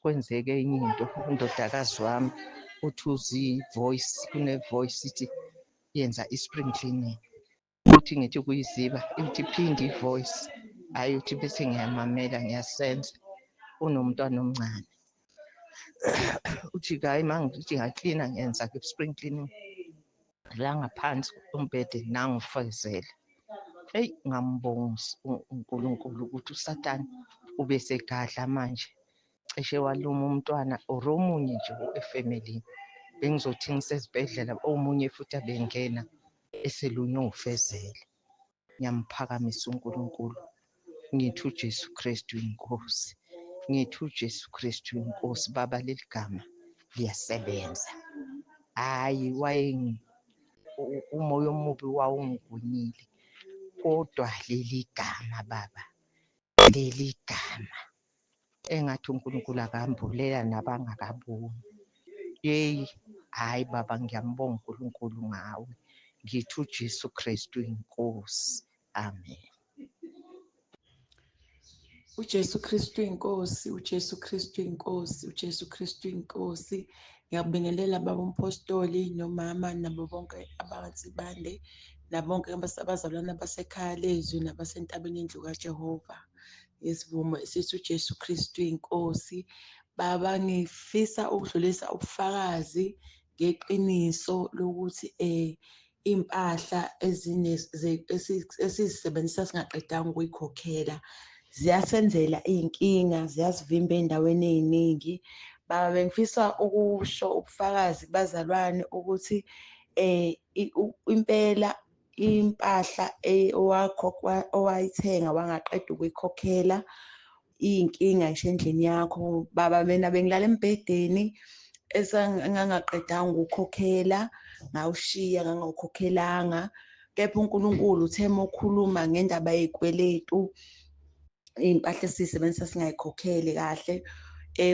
kwenzeke enye into, undodakazi wami uthi uzi-voice, kune-voice ithi yenza i-spring cleaning. Uthi ngithi kuyiziba, ithi phinde i-voice. Hhayi uthi bese ngiyamamela ngiyasenza. Unomntwana omncane. Uthi hhayi uma ngithi ngiyaklina ngenza-ke spring cleaning. La ngaphansi umbhede nangufezela. Eyi, ngambonga uNkulunkulu ukuthi uSatane ubesegadla manje, cishe waluma umntwana or omunye nje efemelini. Bengizothi ngisesibhedlela omunye futhi abengena eselunywe ufezela. Ngiyamphakamisa uNkulunkulu, ngithi uJesu Kristu inkosi, ngithi uJesu Kristu inkosi. Baba, leli gama liyasebenza. Hhayi, waye umoya omubi wawungigwinyile, kodwa leli gama baba, leli gama engathi uNkulunkulu akambulela nabangakaboni. Yeyi, hhayi baba, ngiyambonga uNkulunkulu ngawe. Ngithi uJesu Kristu inkosi. Amen. UJesu Kristu inkosi, uJesu Kristu inkosi, uJesu Kristu inkosi. Ngiyakubingelela baba umpostoli nomama nabo bonke abakaNsibande nabonke abazalwane abasekhaya lezwi nabasentabeni yendlu kaJehova. Ngesivumo esithi uJesu Kristu inkosi. Baba, ngifisa ukudlulisa ubufakazi ngeqiniso lokuthi iy'mpahla esizisebenzisa singaqedanga ukuyikhokhela ziyasenzela iy'nkinga, ziyasivimba ey'ndaweni ey'ningi. Baba, bengifisa ukusho ubufakazi kubazalwane ukuthi impela impahla owayithenga wangaqeda ukuyikhokhela iy'nkinga ngisho endlini yakho. Baba, mina bengilala embhedeni esangangaqedanga ukukhokhela, ngawushiya ngangawukhokhelanga. Kepha uNkulunkulu uthe uma ukhuluma ngendaba yey'kweletu, iy'mpahla esiy'sebenzisa singay'khokheli kahle,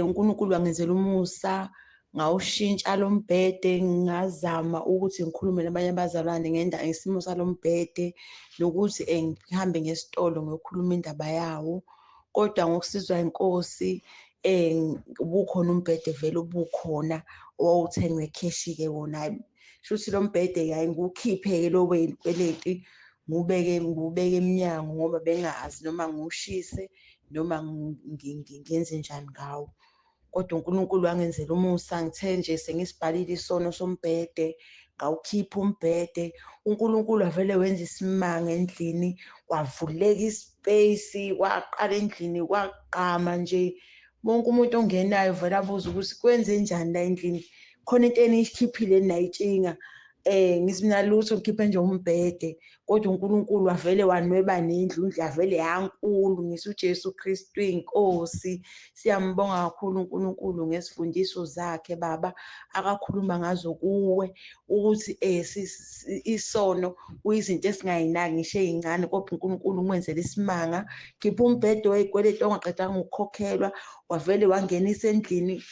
uNkulunkulu wangenzela umusa, ngawushintsha lo mbhede, ngazama ukuthi ngikhulume nabanye abazalwane ngesimo salo mbhede, nokuthi ngihambe ngesitolo ngiyokhuluma indaba yawo. Kodwa ngokusizwa inkosi, ubukhona umbhede vele ubukhona owawuthengwe kheshi-ke wona. Hhayi, shuthi lo mbhede-ke hhayi ngiwukhiphe-ke lo wey'kweleti, ngiwubeke ngiwubeke emnyango ngoba bengazi noma ngiwushise noma ngenzenjani ngawo. Kodwa uNkulunkulu wangenzela umusa, ngithe nje sengisibhalile isono sombhede, ngawukhipha umbhede. uNkulunkulu wavele wenza isimanga endlini, kwavuleka ispace, kwaqala endlini kwagqama nje. Wonke umuntu ongenayo vele abuze ukuthi kwenzenjani la endlini, khona into eniyikhiphile nayitshinga. Ngithi mina lutho, ngikhiphe nje umbhede, kodwa uNkulunkulu wavele wanweba nendlu, indlu yavele yankulu. Ngithi uJesu Kristu inkosi. Siyambonga kakhulu uNkulunkulu ngezifundiso zakhe baba akakhuluma ngazo kuwe, ukuthi isono kuyizinto esingayinaki ngisho ey'ncane, kodwa uNkulunkulu umenzele isimanga. Khipha umbhede wey'kweletu ongaqedanga ukukhokhelwa, wavele wangenisa endlini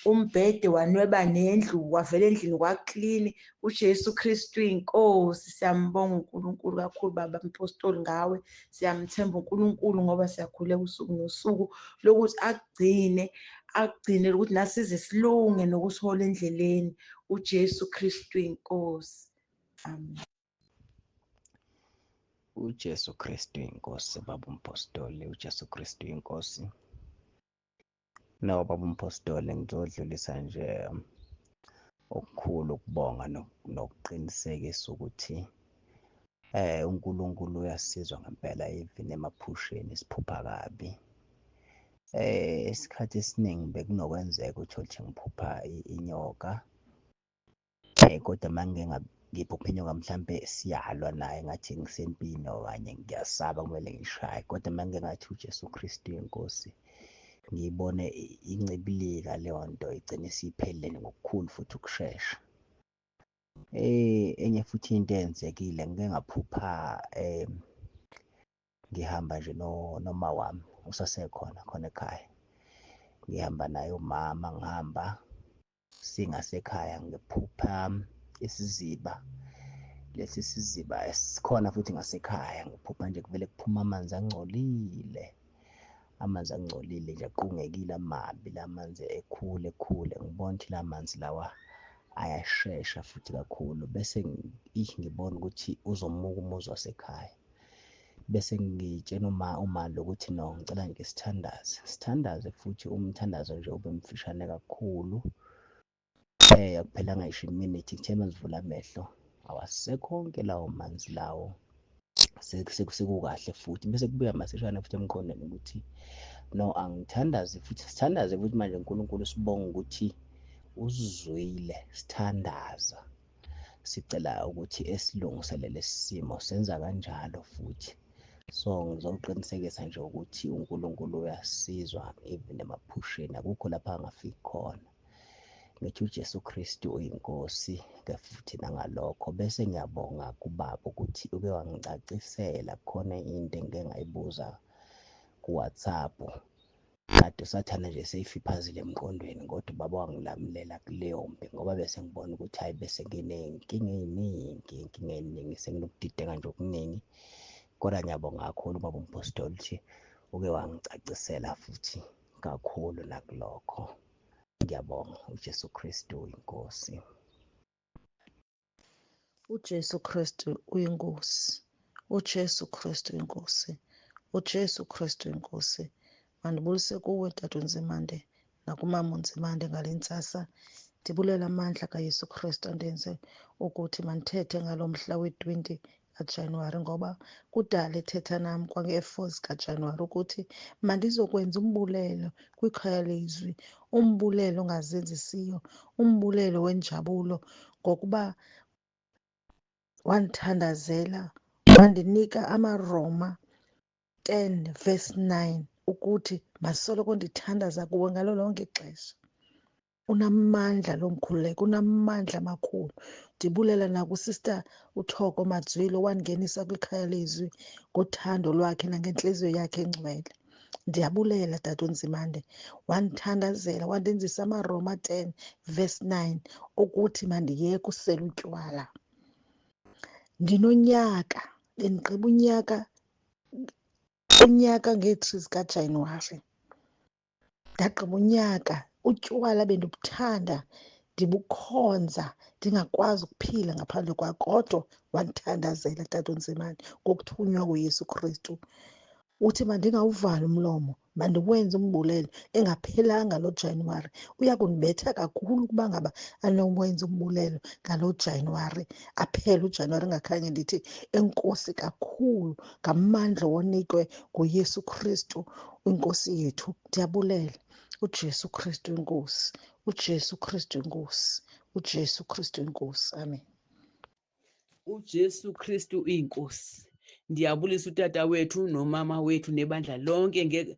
umbhede, wanweba nendlu, wavela endlini kwaklini. UJesu Kristu inkosi. Siyambonga uNkulunkulu kakhulu baba mpostoli ngawe. Siyamthemba uNkulunkulu ngoba siyakhuleka usuku nosuku lokuthi akugcine, akugcine ukuthi nasize silunge nokusihola endleleni. UJesu Kristu inkosi. Amen. UJesu Kristu inkosi, baba umpostoli. UJesu Kristu inkosi. Nawu baba umpostoli, ngizodlulisa nje okukhulu ukubonga nokuqinisekisa ukuthi uNkulunkulu uyasizwa ngempela even emaphusheni siphupha kabi. Isikhathi esiningi bekunokwenzeka uthole ukuthi ngiphupha inyoka. Kodwa uma ngike ngiphupha inyoka mhlampe siyalwa naye ngathi ngisempini okanye ngiyasaba kumele ngiyishaye, kodwa uma ngike ngathi uJesu Kristu inkosi, ngiyibone incibilika leyo nto igcine isiphelile ngokukhulu futhi ukushesha. Enye futhi into eyenzekile, ngike ngaphupha ngihamba nje noma wami usasekhona khona ekhaya, ngihamba naye umama, ngihamba singasekhaya, ngiphupha isiziba. Lesi siziba esikhona futhi ngasekhaya, ngiphupha nje kuvele kuphuma amanzi angcolile, amanzi angcolile nje aqungekile amabi la manzi, ekhule ekhule, ngibona ukuthi la manzi lawa ayashesha futhi kakhulu, bese ngibona ukuthi uzomuka umuzi wasekhaya. Bese ngitshena uma lo ukuthi no, ngicela nje sithandaze, sithandaze futhi umthandazo nje ube mfishane kakhulu. Akuphelanga ngisho iminithi, kuthe uma ngivula amehlo, Awasekho onke lawo manzi lawo, sekukahle futhi. Bese kubuya masishane futhi emqondweni ukuthi no, angithandaze futhi, sithandaze futhi manje. uNkulunkulu sibonga ukuthi usizwile sithandaza, sicela ukuthi esilungiselele isimo, senza kanjalo futhi. So ngizoqinisekisa nje ukuthi uNkulunkulu uyasizwa even emaphusheni, akukho lapha angafiki khona. Ngithi uJesu Kristu uyinkosi ke futhi nangalokho. Bese ngiyabonga kubaba ukuthi uke wangicacisela khona into engike ngayibuza ku-WhatsApp, kade usathane nje seyifiphazile emqondweni, kodwa ubaba wangilamulela kuleyo mpi, ngoba bese ngibona ukuthi hhayi, bese nginey'nkinga ey'ningi, iy'nkinga ey'ningi, senginokudideka nje okuningi. Kodwa ngiyabonga kakhulu ubaba umpostoli ukuthi uke wangicacisela futhi kakhulu nakulokho. Ngiyabonga, uJesu Kristu uyinkosi. UJesu Kristu uyinkosi. UJesu Kristu inkosi. UJesu Kristu inkosi. Mandibulise kuwe Tata uNzimande nakumama uNzimande ngale ntsasa. Ndibulela amandla kaYesu Kristu andenze ukuthi mandithethe ngalo mhla we-20 kaJanuwari, ngoba kudala ethetha nam kwange-four zikaJanuwari ukuthi mandizokwenza umbulelo kwikhaya lezwi, umbulelo ongazenzisiyo, umbulelo wenjabulo, ngokuba wandithandazela wandinika amaRoma 10 verse 9 ukuthi masoloko ndithandaza kuwe ngalo lonke ixesha. Unamandla lo mkhuleko, unamandla amakhulu. Ndibulela nakuSister uThoko Madzwile owandingenisa kwikhaya lezwi ngothando lwakhe nangentliziyo yakhe engcwele. Ndiyabulela Tata uNzimande, wandithandazela wandenzisa amaRoma 10 verse 9 ukuthi mandiyeke usela utywala. Ndinonyaka, bendigqiba unyaka ngee-3 zikaJanuwari. Ndagqiba unyaka utywala bendibuthanda, ndibukhonza, ndingakwazi ukuphila ngaphandle kwakho, kodwa wandithandazela Tata uNzimande ngokuthunywa nguYesu Kristu. Uthi mandingawuvali umlomo, mandiwenze umbulelo engaphelanga lo Januwari. Uya kundibetha kakhulu ukuba ngaba anowenza umbulelo ngalo Januwari, aphele uJanuwari ngakhange ndithi enkosi kakhulu ngamandla owonikwe nguYesu Kristu iNkosi yethu. Ndiyabulela uJesu Kristu iNkosi, uJesu Kristu iNkosi, uJesu Kristu iNkosi. Amen. UJesu Kristu iNkosi. Ndiyabulisa utata wethu nomama wethu nebandla lonke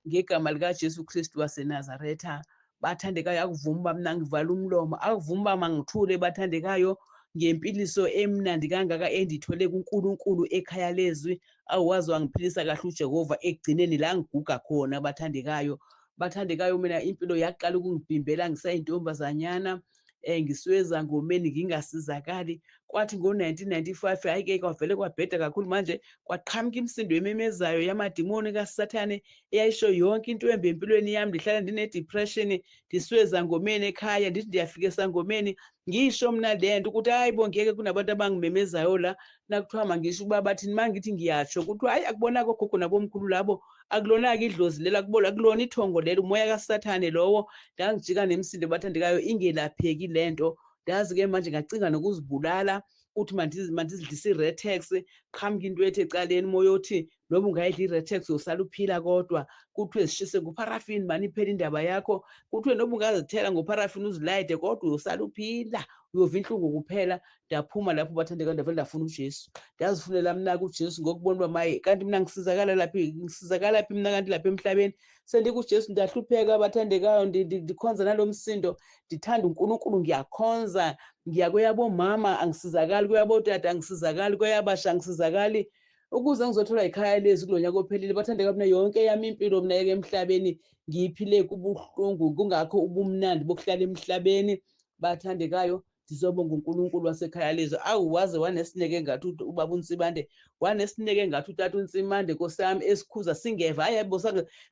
ngegama likaJesu Kristu waseNazaretha. Bathandekayo, akuvumi uba mna ngivale umlomo, akuvumi uba mangithule bathandekayo ngempiliso emnandi kangaka endiyithole kuNkulunkulu ekhaya lezwi. Awu, waze wangiphilisa kahle uJehova ekugcineni la ngiguga khona bathandekayo. Bathandekayo, mina impilo yaqala ukungibhimbela ngisayintombazanyana, ngisuke ezangomeni ngingasizakali. Kwathi ngo-1995 hhayi-ke kwavele kwabheda kakhulu manje, kwaqhamuka imisindo ememezayo yamadimoni kaSathane eyayisho yonke into embi empilweni yami. Ndihlala ndine-depression, ndisuke ezangomeni ekhaya, ndithi ndiyafika esangomeni ngisho mna le nto ukuthi hayi bo, ngeke kunabantu abangimemezayo la. Nakuthiwa mangisho ukuba bathini, uma ngithi ngiyatsho kuthiwa hayi, akubonaka ogogo nabomkhulu labo, akulona-ke idlozi lelo, akulona ithongo lelo, umoya kaSathane lowo. Ndangijika nemisindo bathandekayo, ingelapheki le nto. Ndazi-ke manje ngacinga nokuzibulala, uthi mandizidlise i-Retex, qhamuka into ethi ecaleni umoya othi noba ungayidla i-Retex uyosala uphila, kodwa kuthiwe zishise ngopharafini mani iphele indaba yakho. Kuthiwe noba ungazithela ngopharafini uzilayide kodwa uyosala uphila, uyova inhlungu kuphela. Ndaphuma lapho bathandeka, ndavele ndafuna uJesu, ndazifunela mna kuJesu ngokubona uba maye kanti mna ngisizakala laphi, ngisizakala phi mna kanti lapha emhlabeni. SendikuJesu ndahlupheka bathandekayo, ndikhonza nalo msindo, ndithanda uNkulunkulu, ngiyakhonza, ngiya kweyabomama angisizakali, kweyabotata angisizakali, kweyabasha angisizakali, ukuze ngizothola ikhaya lezi kulo nyaka ophelile bathandeka. Mina yonke yami impilo mina yeke emhlabeni ngiyiphile kubuhlungu, kungakho ubumnandi bokuhlala emhlabeni bathandekayo. Ndizobonga uNkulunkulu wasekhaya lezwe. Awu, waze wanesineke ngathi ubaba uNsibande, wanesineke ngathi utata uNtsimande, nkosi yami, esikhuza singeva. Hayi bo,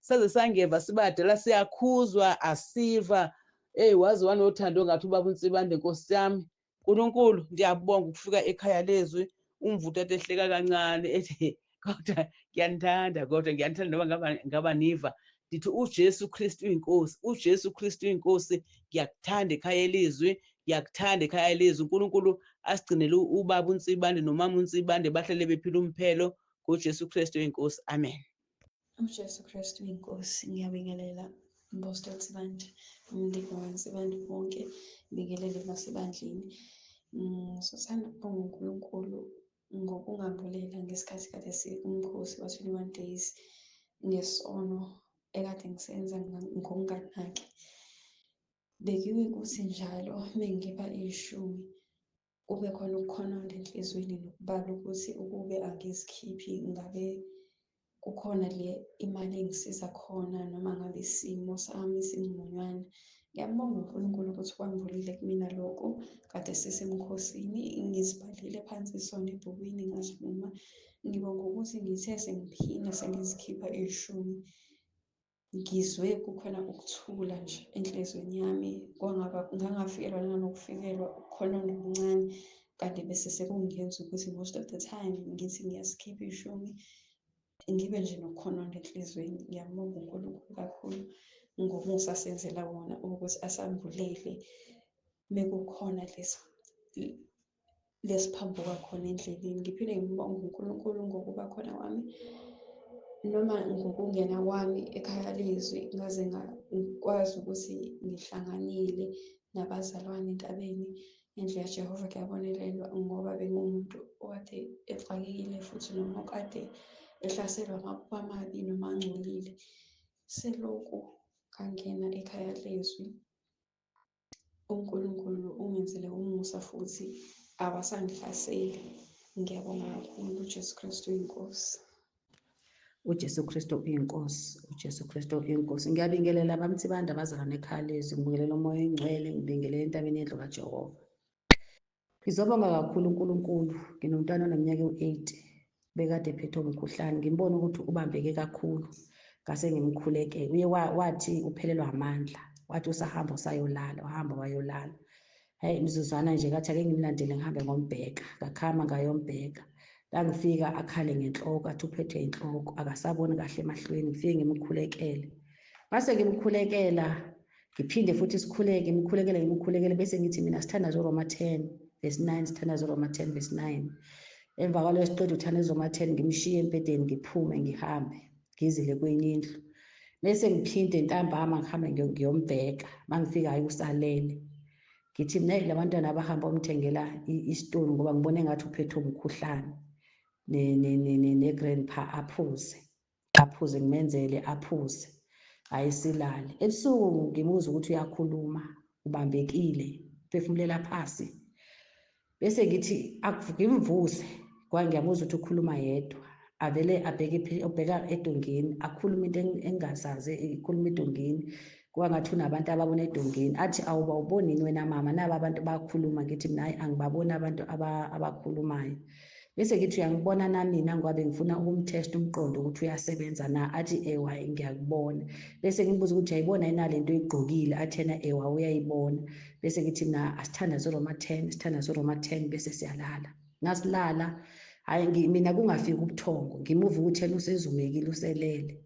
saze sangeva sibadala, siyakhuzwa asiva. Eyi, waze wanothando ngathi ubaba uNtsibande, nkosi yami. Nkulunkulu, ndiyabonga ukufika ekhaya lezwi. Umva utata ehleka kancane ethi kodwa ngiyanithanda, kodwa ngiyanithanda noma ngaba niva. Ndithi uJesu Kristu inkosi, uJesu Kristu inkosi. Ngiyakuthanda ekhaya elizwi. Ngiyakuthanda ekhaya lezwi. UNkulunkulu asigcinele ubaba uNsibande nomama uNsibande, bahlale bephila umphelo ngoJesu Kristu inkosi. Amen. UJesu Kristu inkosi. Ngiyabingelela Mposto Nsibande, umndeni waNsibande wonke, ngibingelele nasebandleni. Ngizothanda ukubonga uNkulunkulu ngokungambulela ngesikhathi kade sikumkhosi wa-21 days ngesono ekade ngisenza ngokunganaki. Bekuye kuthi njalo mengikhipha ishumi kube khona ukukhononda enhliziyweni nokubala ukuthi ukube angizikhiphi ngabe kukhona le imali engisiza khona noma ngabe isimo sami singconywana. Ngiyambonga uNkulunkulu ukuthi kwambulile kumina lokho kade sisemkhosini, ngizibhalile phansi isona ebhukwini ngazivuma. Ngibonga ukuthi ngithe sengiphinda sengizikhipha ishumi, ngizwe kukhona ukuthula nje enhliziyweni yami, ngangafikelwa nanokufikelwa ukukhononda okuncane, kanti bese sekungenza ukuthi most of the time ngithi ngiyasikhipha ishumi ngibe nje nokukhononda enhliziyweni. Ngiyambonga uNkulunkulu kakhulu ngomusa asenzela wona ukuthi asambulele mekukhona lesiphambuka khona endleleni. Ngiphinde ngibonge uNkulunkulu ngokuba khona kwami noma ngokungena kwami ekhaya lezwi, ngaze ngakwazi ukuthi ngihlanganyele nabazalwane entabeni endlu yaJehova kuyabonelelwa, ngoba bengumuntu okade exakekile futhi noma okade ehlaselwa amaphupho amabi noma angcolile. Selokhu ngangena ekhaya lezwi, uNkulunkulu ungenzele umusa futhi awasangihlaseli. Ngiyabonga kakhulu. UJesu Kristu uyinkosi. UJesu Kristu uyinkosi. UJesu Kristu uyinkosi. Ngiyabingelela bamthibanda abazalwane ekhaya lezwi, ngibingelela uMoya oNgcwele, ngibingelela entabeni yendlu kaJehova. Ngizobonga kakhulu uNkulunkulu, nginomntwana oneminyaka ewu-8 bekade ephethwe umkhuhlane, ngimbona ukuthi ubambeke kakhulu, ngase ngimkhulekele. Uye wathi uphelelwa amandla, wathi usahamba usayolala, wahamba wayolala. Hayi, imizuzwana nje kathi ake ngimlandele ngihambe ngombheka, ngakhama ngayombheka. La ngifika akhale ngenhloko, athi uphethwe inhloko, akasaboni kahle emahlweni. Ngifike ngimkhulekele, mase ngimkhulekela ngiphinde futhi sikhuleke, ngimkhulekele ngimkhulekele, bese ngithi mina sithandaze uRoma 10 verse 9, sithandaze uRoma 10 verse 9. Emva kwaleyo siqeda uthandaza uRoma 10, ngimshiye embhedeni, ngiphume ngihambe ngizile kwenye indlu, bese ngiphinde ntambama ngihambe ngiyombheka. Mangifika hayi usalele, ngithi mina labantwana abahamba omthengela isitoni ngoba ngibone ngathi uphethwe umkhuhlane ne-grandpa, aphuze aphuze, ngimenzele aphuze, ayisilale. Ebusuku ngimuzwa ukuthi uyakhuluma, ubambekile, uphefumulela phasi, bese ngithi ngimvuse, kwa ngiyamuzwa ukuthi ukhuluma yedwa, avele abheke ubheka edongeni, akhulume into engingazazi, ikhuluma edongeni, kuba ngathi unabantu ababona edongeni, athi awubawuboni yini wena mama, naba abantu bakhuluma. Ngithi mina hayi, angibaboni abantu abakhulumayo. Bese ngithi uyangibona na mina, ngoba bengifuna ukumtesta umqondo ukuthi uyasebenza na. Athi ewa, ngiyakubona. Bese ngimbuza ukuthi uyayibona yini lento oyigqokile, athi yena ewa, uyayibona. Bese ngithi mina asithandaze uRoma 10, sithandaze uRoma 10, bese siyalala. Ngasilala, hayi mina kungafiki ubuthongo, ngimuva ukuthi yena usezumekile, uselele.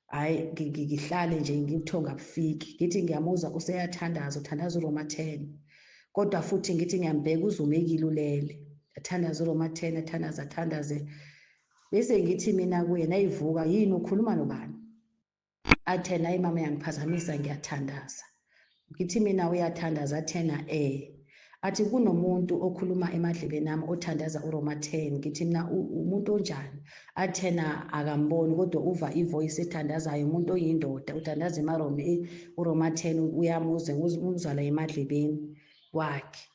Hayi, ngihlale nje ngibuthongo abufiki, ngithi ngiyamuzwa useyathandaza, uthandaza uRoma 10, kodwa futhi ngithi ngiyambheka uzumekile, ulele, athandaze uRoma 10, athandaze athandaze. Bese ngithi mina kuye nayivuka, yini ukhuluma nobani? Athi nayi mama yangiphazamisa, ngiyathandaza. Ngithi mina uyathandaza? Athena eh. Athi kunomuntu okhuluma emadlebeni ami othandaza uRoma 10. Ngithi mina umuntu onjani? Athena akamboni, kodwa uva ivoice ethandazayo, umuntu oyindoda uthandaza emaroma uRoma 10, uyamuzwa, umzwala emadlebeni wakhe.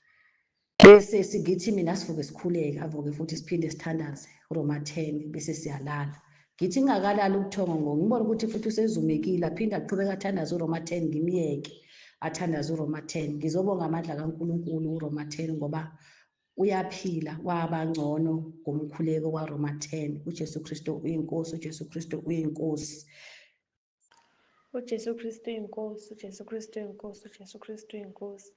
Bese singithi mina sivuke sikhuleke, avuke futhi siphinde sithandaze uRoma 10, bese siyalala. Ngithi ngingakalali ubuthongo ngo ngibona ukuthi futhi usezumekile, aphinde aqhubeka athandaze uRoma 10, ngimyeke athandaze uRoma 10. Ngizobonga amandla kaNkulunkulu uRoma 10 ngoba uyaphila, waba ngcono ngomkhuleko kwaRoma 10. UJesu Kristu uyinkosi, uJesu Kristu uyinkosi. UJesu Kristu uyinkosi, uJesu Kristu uyinkosi, uJesu Kristu uyinkosi.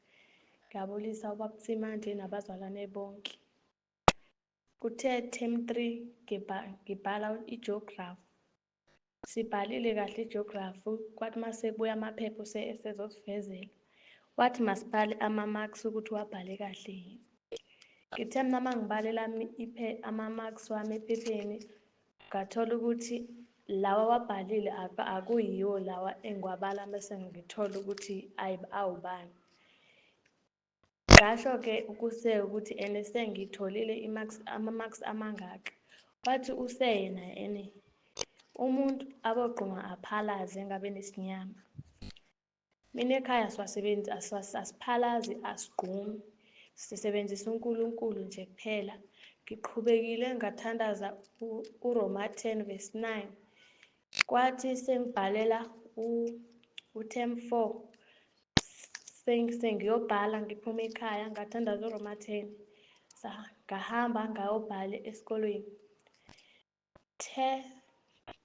Ngiyabulisa ubaba Nsimande nabazalwane bonke. Kuthe term 3 ngibhala i-geography. Sibhalile kahle i-geography, kwathi mase kubuya amaphepha esezosivezela. Wathi masibhale ama-marks ukuthi wabhale kahle yini. Ngithe mina uma ngibala elami ama-marks wami ephepheni, ngathola ukuthi lawa awabhalile akuyiwo lawa engiwabala mese ngithola ukuthi awubani. Ngasho-ke kuse ukuthi ene sengitholile ama-marks amangaka. Wathi useyena ene umuntu abogquma aphalaze engabe nesinyama. Mina ekhaya asiwasebenzi, asiphalazi, asigqumi. Sisebenzisa uNkulunkulu nje kuphela. Ngiqhubekile ngathandaza uRoma 10 verse 9. Kwathi sengibhalela u-term 4 sengiyobhala ngiphuma ekhaya ngathandaza uRoma 10. Ngahamba ngayobhala esikolweni. The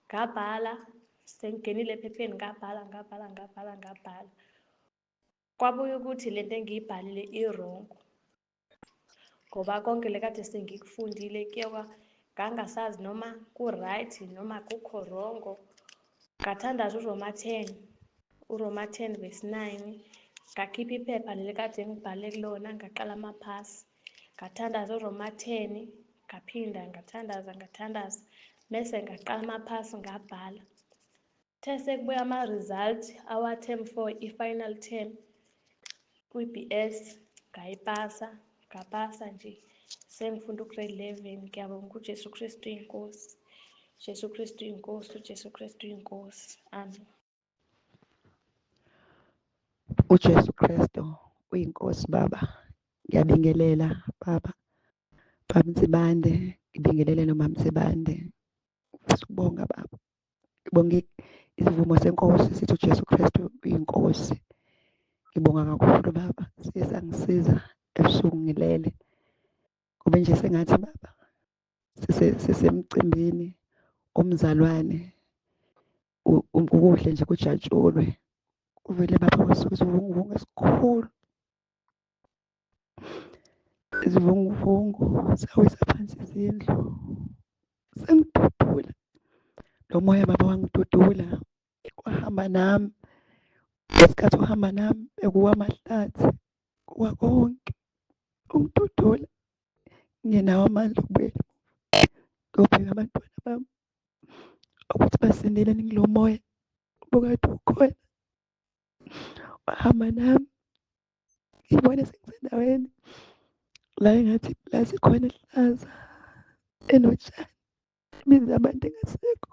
ngabhala sengingenile ephepheni ngabhala ngabhala ngabhala ngabhala. Kwabuya ukuthi lento engiyibhalile i-wrong. Ngoba konke le kade sengikufundile kuye ngangasazi noma ku-right noma kukho wrong. Ngathandaza uRoma 10, uRoma 10 verse 9. Ngakhipha iphepha leli kade ngibhale kulona ngaqala amaphasi. Ngathandaza uRoma 10, ngaphinda ngathandaza ngathandaza mese ngaqala amaphasi ngabhala. The sekubuya ama-result awa-term 4 i-final term kwi-B_S ngayipasa, ngapasa nje sengifunda u-grade 11. Ngiyabonga uJesu Kristu inkosi. Jesu Kristu inkosi, uJesu Kristu inkosi. Amen. UJesu Kristu uyinkosi baba. Ngiyabingelela baba. Baba Nsibande, ngibingelele nomama Nsibande. Ngifisa ukubonga baba. Ngibonga isivumo senkosi sithi uJesu Kristu uyinkosi. Ngibonga kakhulu baba. Siye sangisiza ebusuku ngilele. Kube nje sengathi baba sisemcimbini umzalwane ukuhle nje kujatshulwe. Kuvele baba kwasuka isivunguvungu esikhulu. Isivunguvungu sawisa phansi izindlu. Sengidudula. Lo moya baba wangidudula wahamba nami. Ngesikhathi uhamba nami bekuwa amahlathi, kuwa konke. Ungidudula ngingenawo amandla okubuyela ngiyobheka abantwana bami ukuthi basindile yini kulo moya obukade ukhona. Wahamba nami ngibone sengisendaweni la engathi ipulazi khona ehlaza enotshani imizi yabantu engasekho.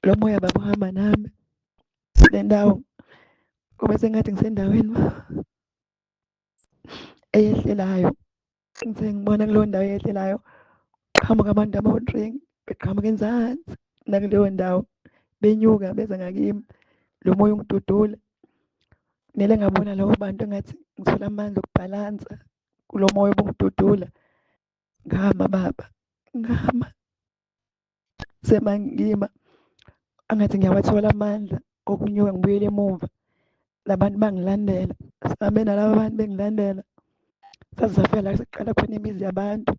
Lo moya baba uhamba nami kule ndawo kube sengathi ngisendaweni eyehlelayo. Ngithe ngibona kuleyo ndawo eyehlelayo qhamuka abantu abawu-three beqhamuka enzansi nakuleyo ndawo benyuka beza ngakimi. Lo moya ungidudula. Kumele ngabona labo bantu engathi ngithola amandla okubhalansa kulo moya obungidudula. Ngama baba, ngama. Semangima angathi ngiyawathola amandla okunyuka ngibuyele emuva. Labantu bangilandela, sihambe nalaba bantu bengilandela. Saze safika la sekuqala khona imizi yabantu.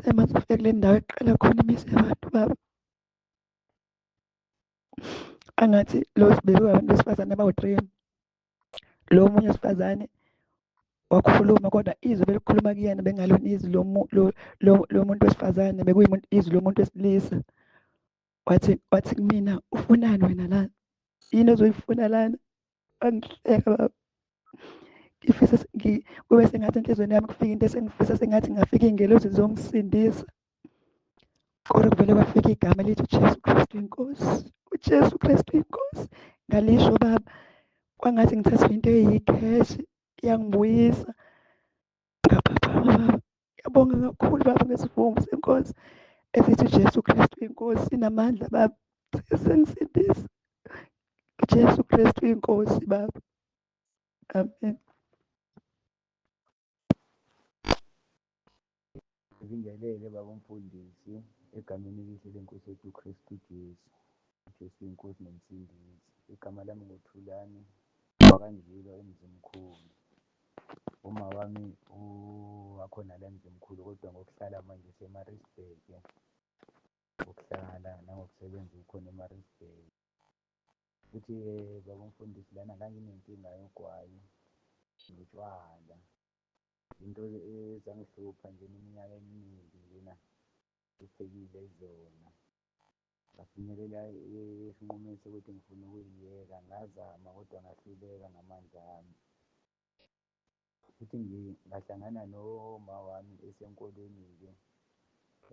Sema sifika kule ndawo ekuqala khona imizi yabantu baba. Angathi lo bekuyi abantu besifazane abawu-three. Lo omunye wesifazane wakhuluma kodwa izwi belikhuluma kuyena bengalona izwi lomuntu wesifazane, bekuyimuntu izwi lomuntu wesilisa. Wathi kumina ufunani wena lana? Yini ozoyifuna lana? Wangihleka baba. Ngifisa kube sengathi enhliziyweni yami kufika into esengifisa sengathi ngingafika iy'ngelosi zizongisindisa. Kodwa kuvele kwafika igama elithi uJesu Kristu inkosi, uJesu Kristu inkosi. Ngalisho baba, kwangathi ngithathwe into eyikheshi iyangibuyisa. Ngaphaphama baba, ngiyabonga kakhulu baba ngesivumo senkosi esithi uJesu Kristu inkosi inamandla baba. Sengisindisa. uJesu Kristu inkosi baba. Amen. Ngibingelele baba umfundisi egameni elihle lenkosi yethu uKristu Jesu. UJesu inkosi nomsindisi. Igama lami nguThulani wakanjilo eMzimkhulu. Uma wami wakhona la eMzimkhulu kodwa ngokuhlala manje useMaritzburg. Ngokuhlala nangokusebenza ukhona eMaritzburg. Futhi baba umfundisi lana nganginenkinga yogwayi. notshwala. Into ezangihlupha nje iminyaka eminingi njena ngihluphekile kuzona. Ngafinyelela esinqumeni sokuthi ngifuna ukuyiyeka, ngazama kodwa ngahluleka ngamandla ami. Futhi ngahlangana noma wami esenkolweni-ke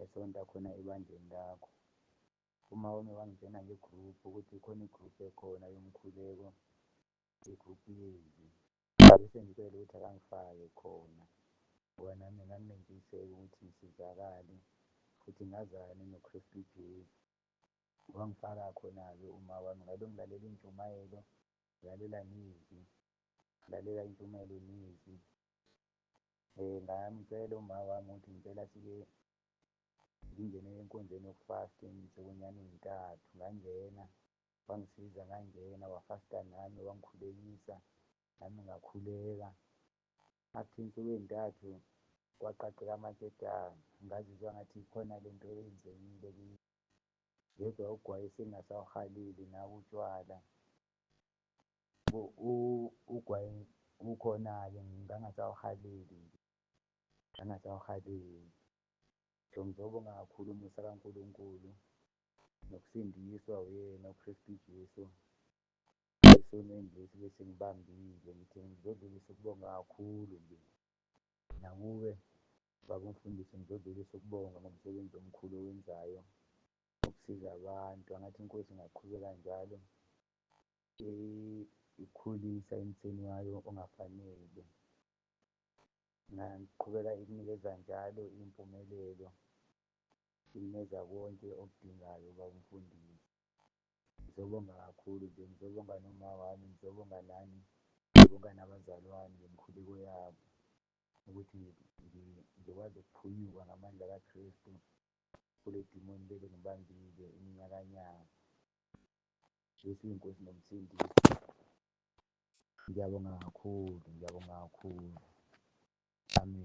esonta khona ebandleni lakho. Uma wami wangitshena nge-group ukuthi khona i-group ekhona yomkhuleko, i-group yezwi. Ngabe sengicela ukuthi akangifake khona ngoba nami nganginentshiseko ukuthi ngisizakale futhi ngazane noKristu Jesu. Wangifaka khona-ke uma wami, ngaloku ngilalela iy'ntshumayelo, ngilalela nezwi, ngilalela intshumayelo nezwi. Ngamcela uma wami ukuthi ngicela sike ngingene enkonzweni yokufasta iy'nsukunyana ey'ntathu, ngangena, wangisiza ngangena, wafasta nami, wangikhulekisa, nami ngakhuleka. After iy'nsuku ey'ntathu kwaqaqeka amaketanga, ngazizwa ngathi khona lento eyenzekile kimi. Ngezwa ugwayi sengingasawuhaleli nawo utshwala. Ugwayi ukhona-ke ngangingasawuhaleli nje, ngangingasawuhaleli. So ngizobonga kakhulu umusa kaNkulunkulu nokusindiswa uyena uKristu Jesu esonweni lesi besingibambile. Ngithi ngizodlulisa ukubonga kakhulu nje nakuwe baba umfundisi, ngizodlulisa ukubonga ngomsebenzi omkhulu owenzayo ukusiza abantu. Angathi inkosi ingaqhubeka njalo ikukhulisa emtheni wayo ongafanele. Ingaqhubeka ikunikeza njalo impumelelo, ikunikeza konke okudingayo baba umfundisi. Ngizobonga kakhulu nje, ngizobonga noma wami, ngizobonga nani, ngibonga nabazalwane ngemikhuleko yabo ukuthi ngikwazi ukuphunyuka ngamandla kaKristu kule dimoni leli ngibambile iminyakanyaka. Jesu uyinkosi nomsindisi. Ngiyabonga kakhulu, ngiyabonga kakhulu. Amen.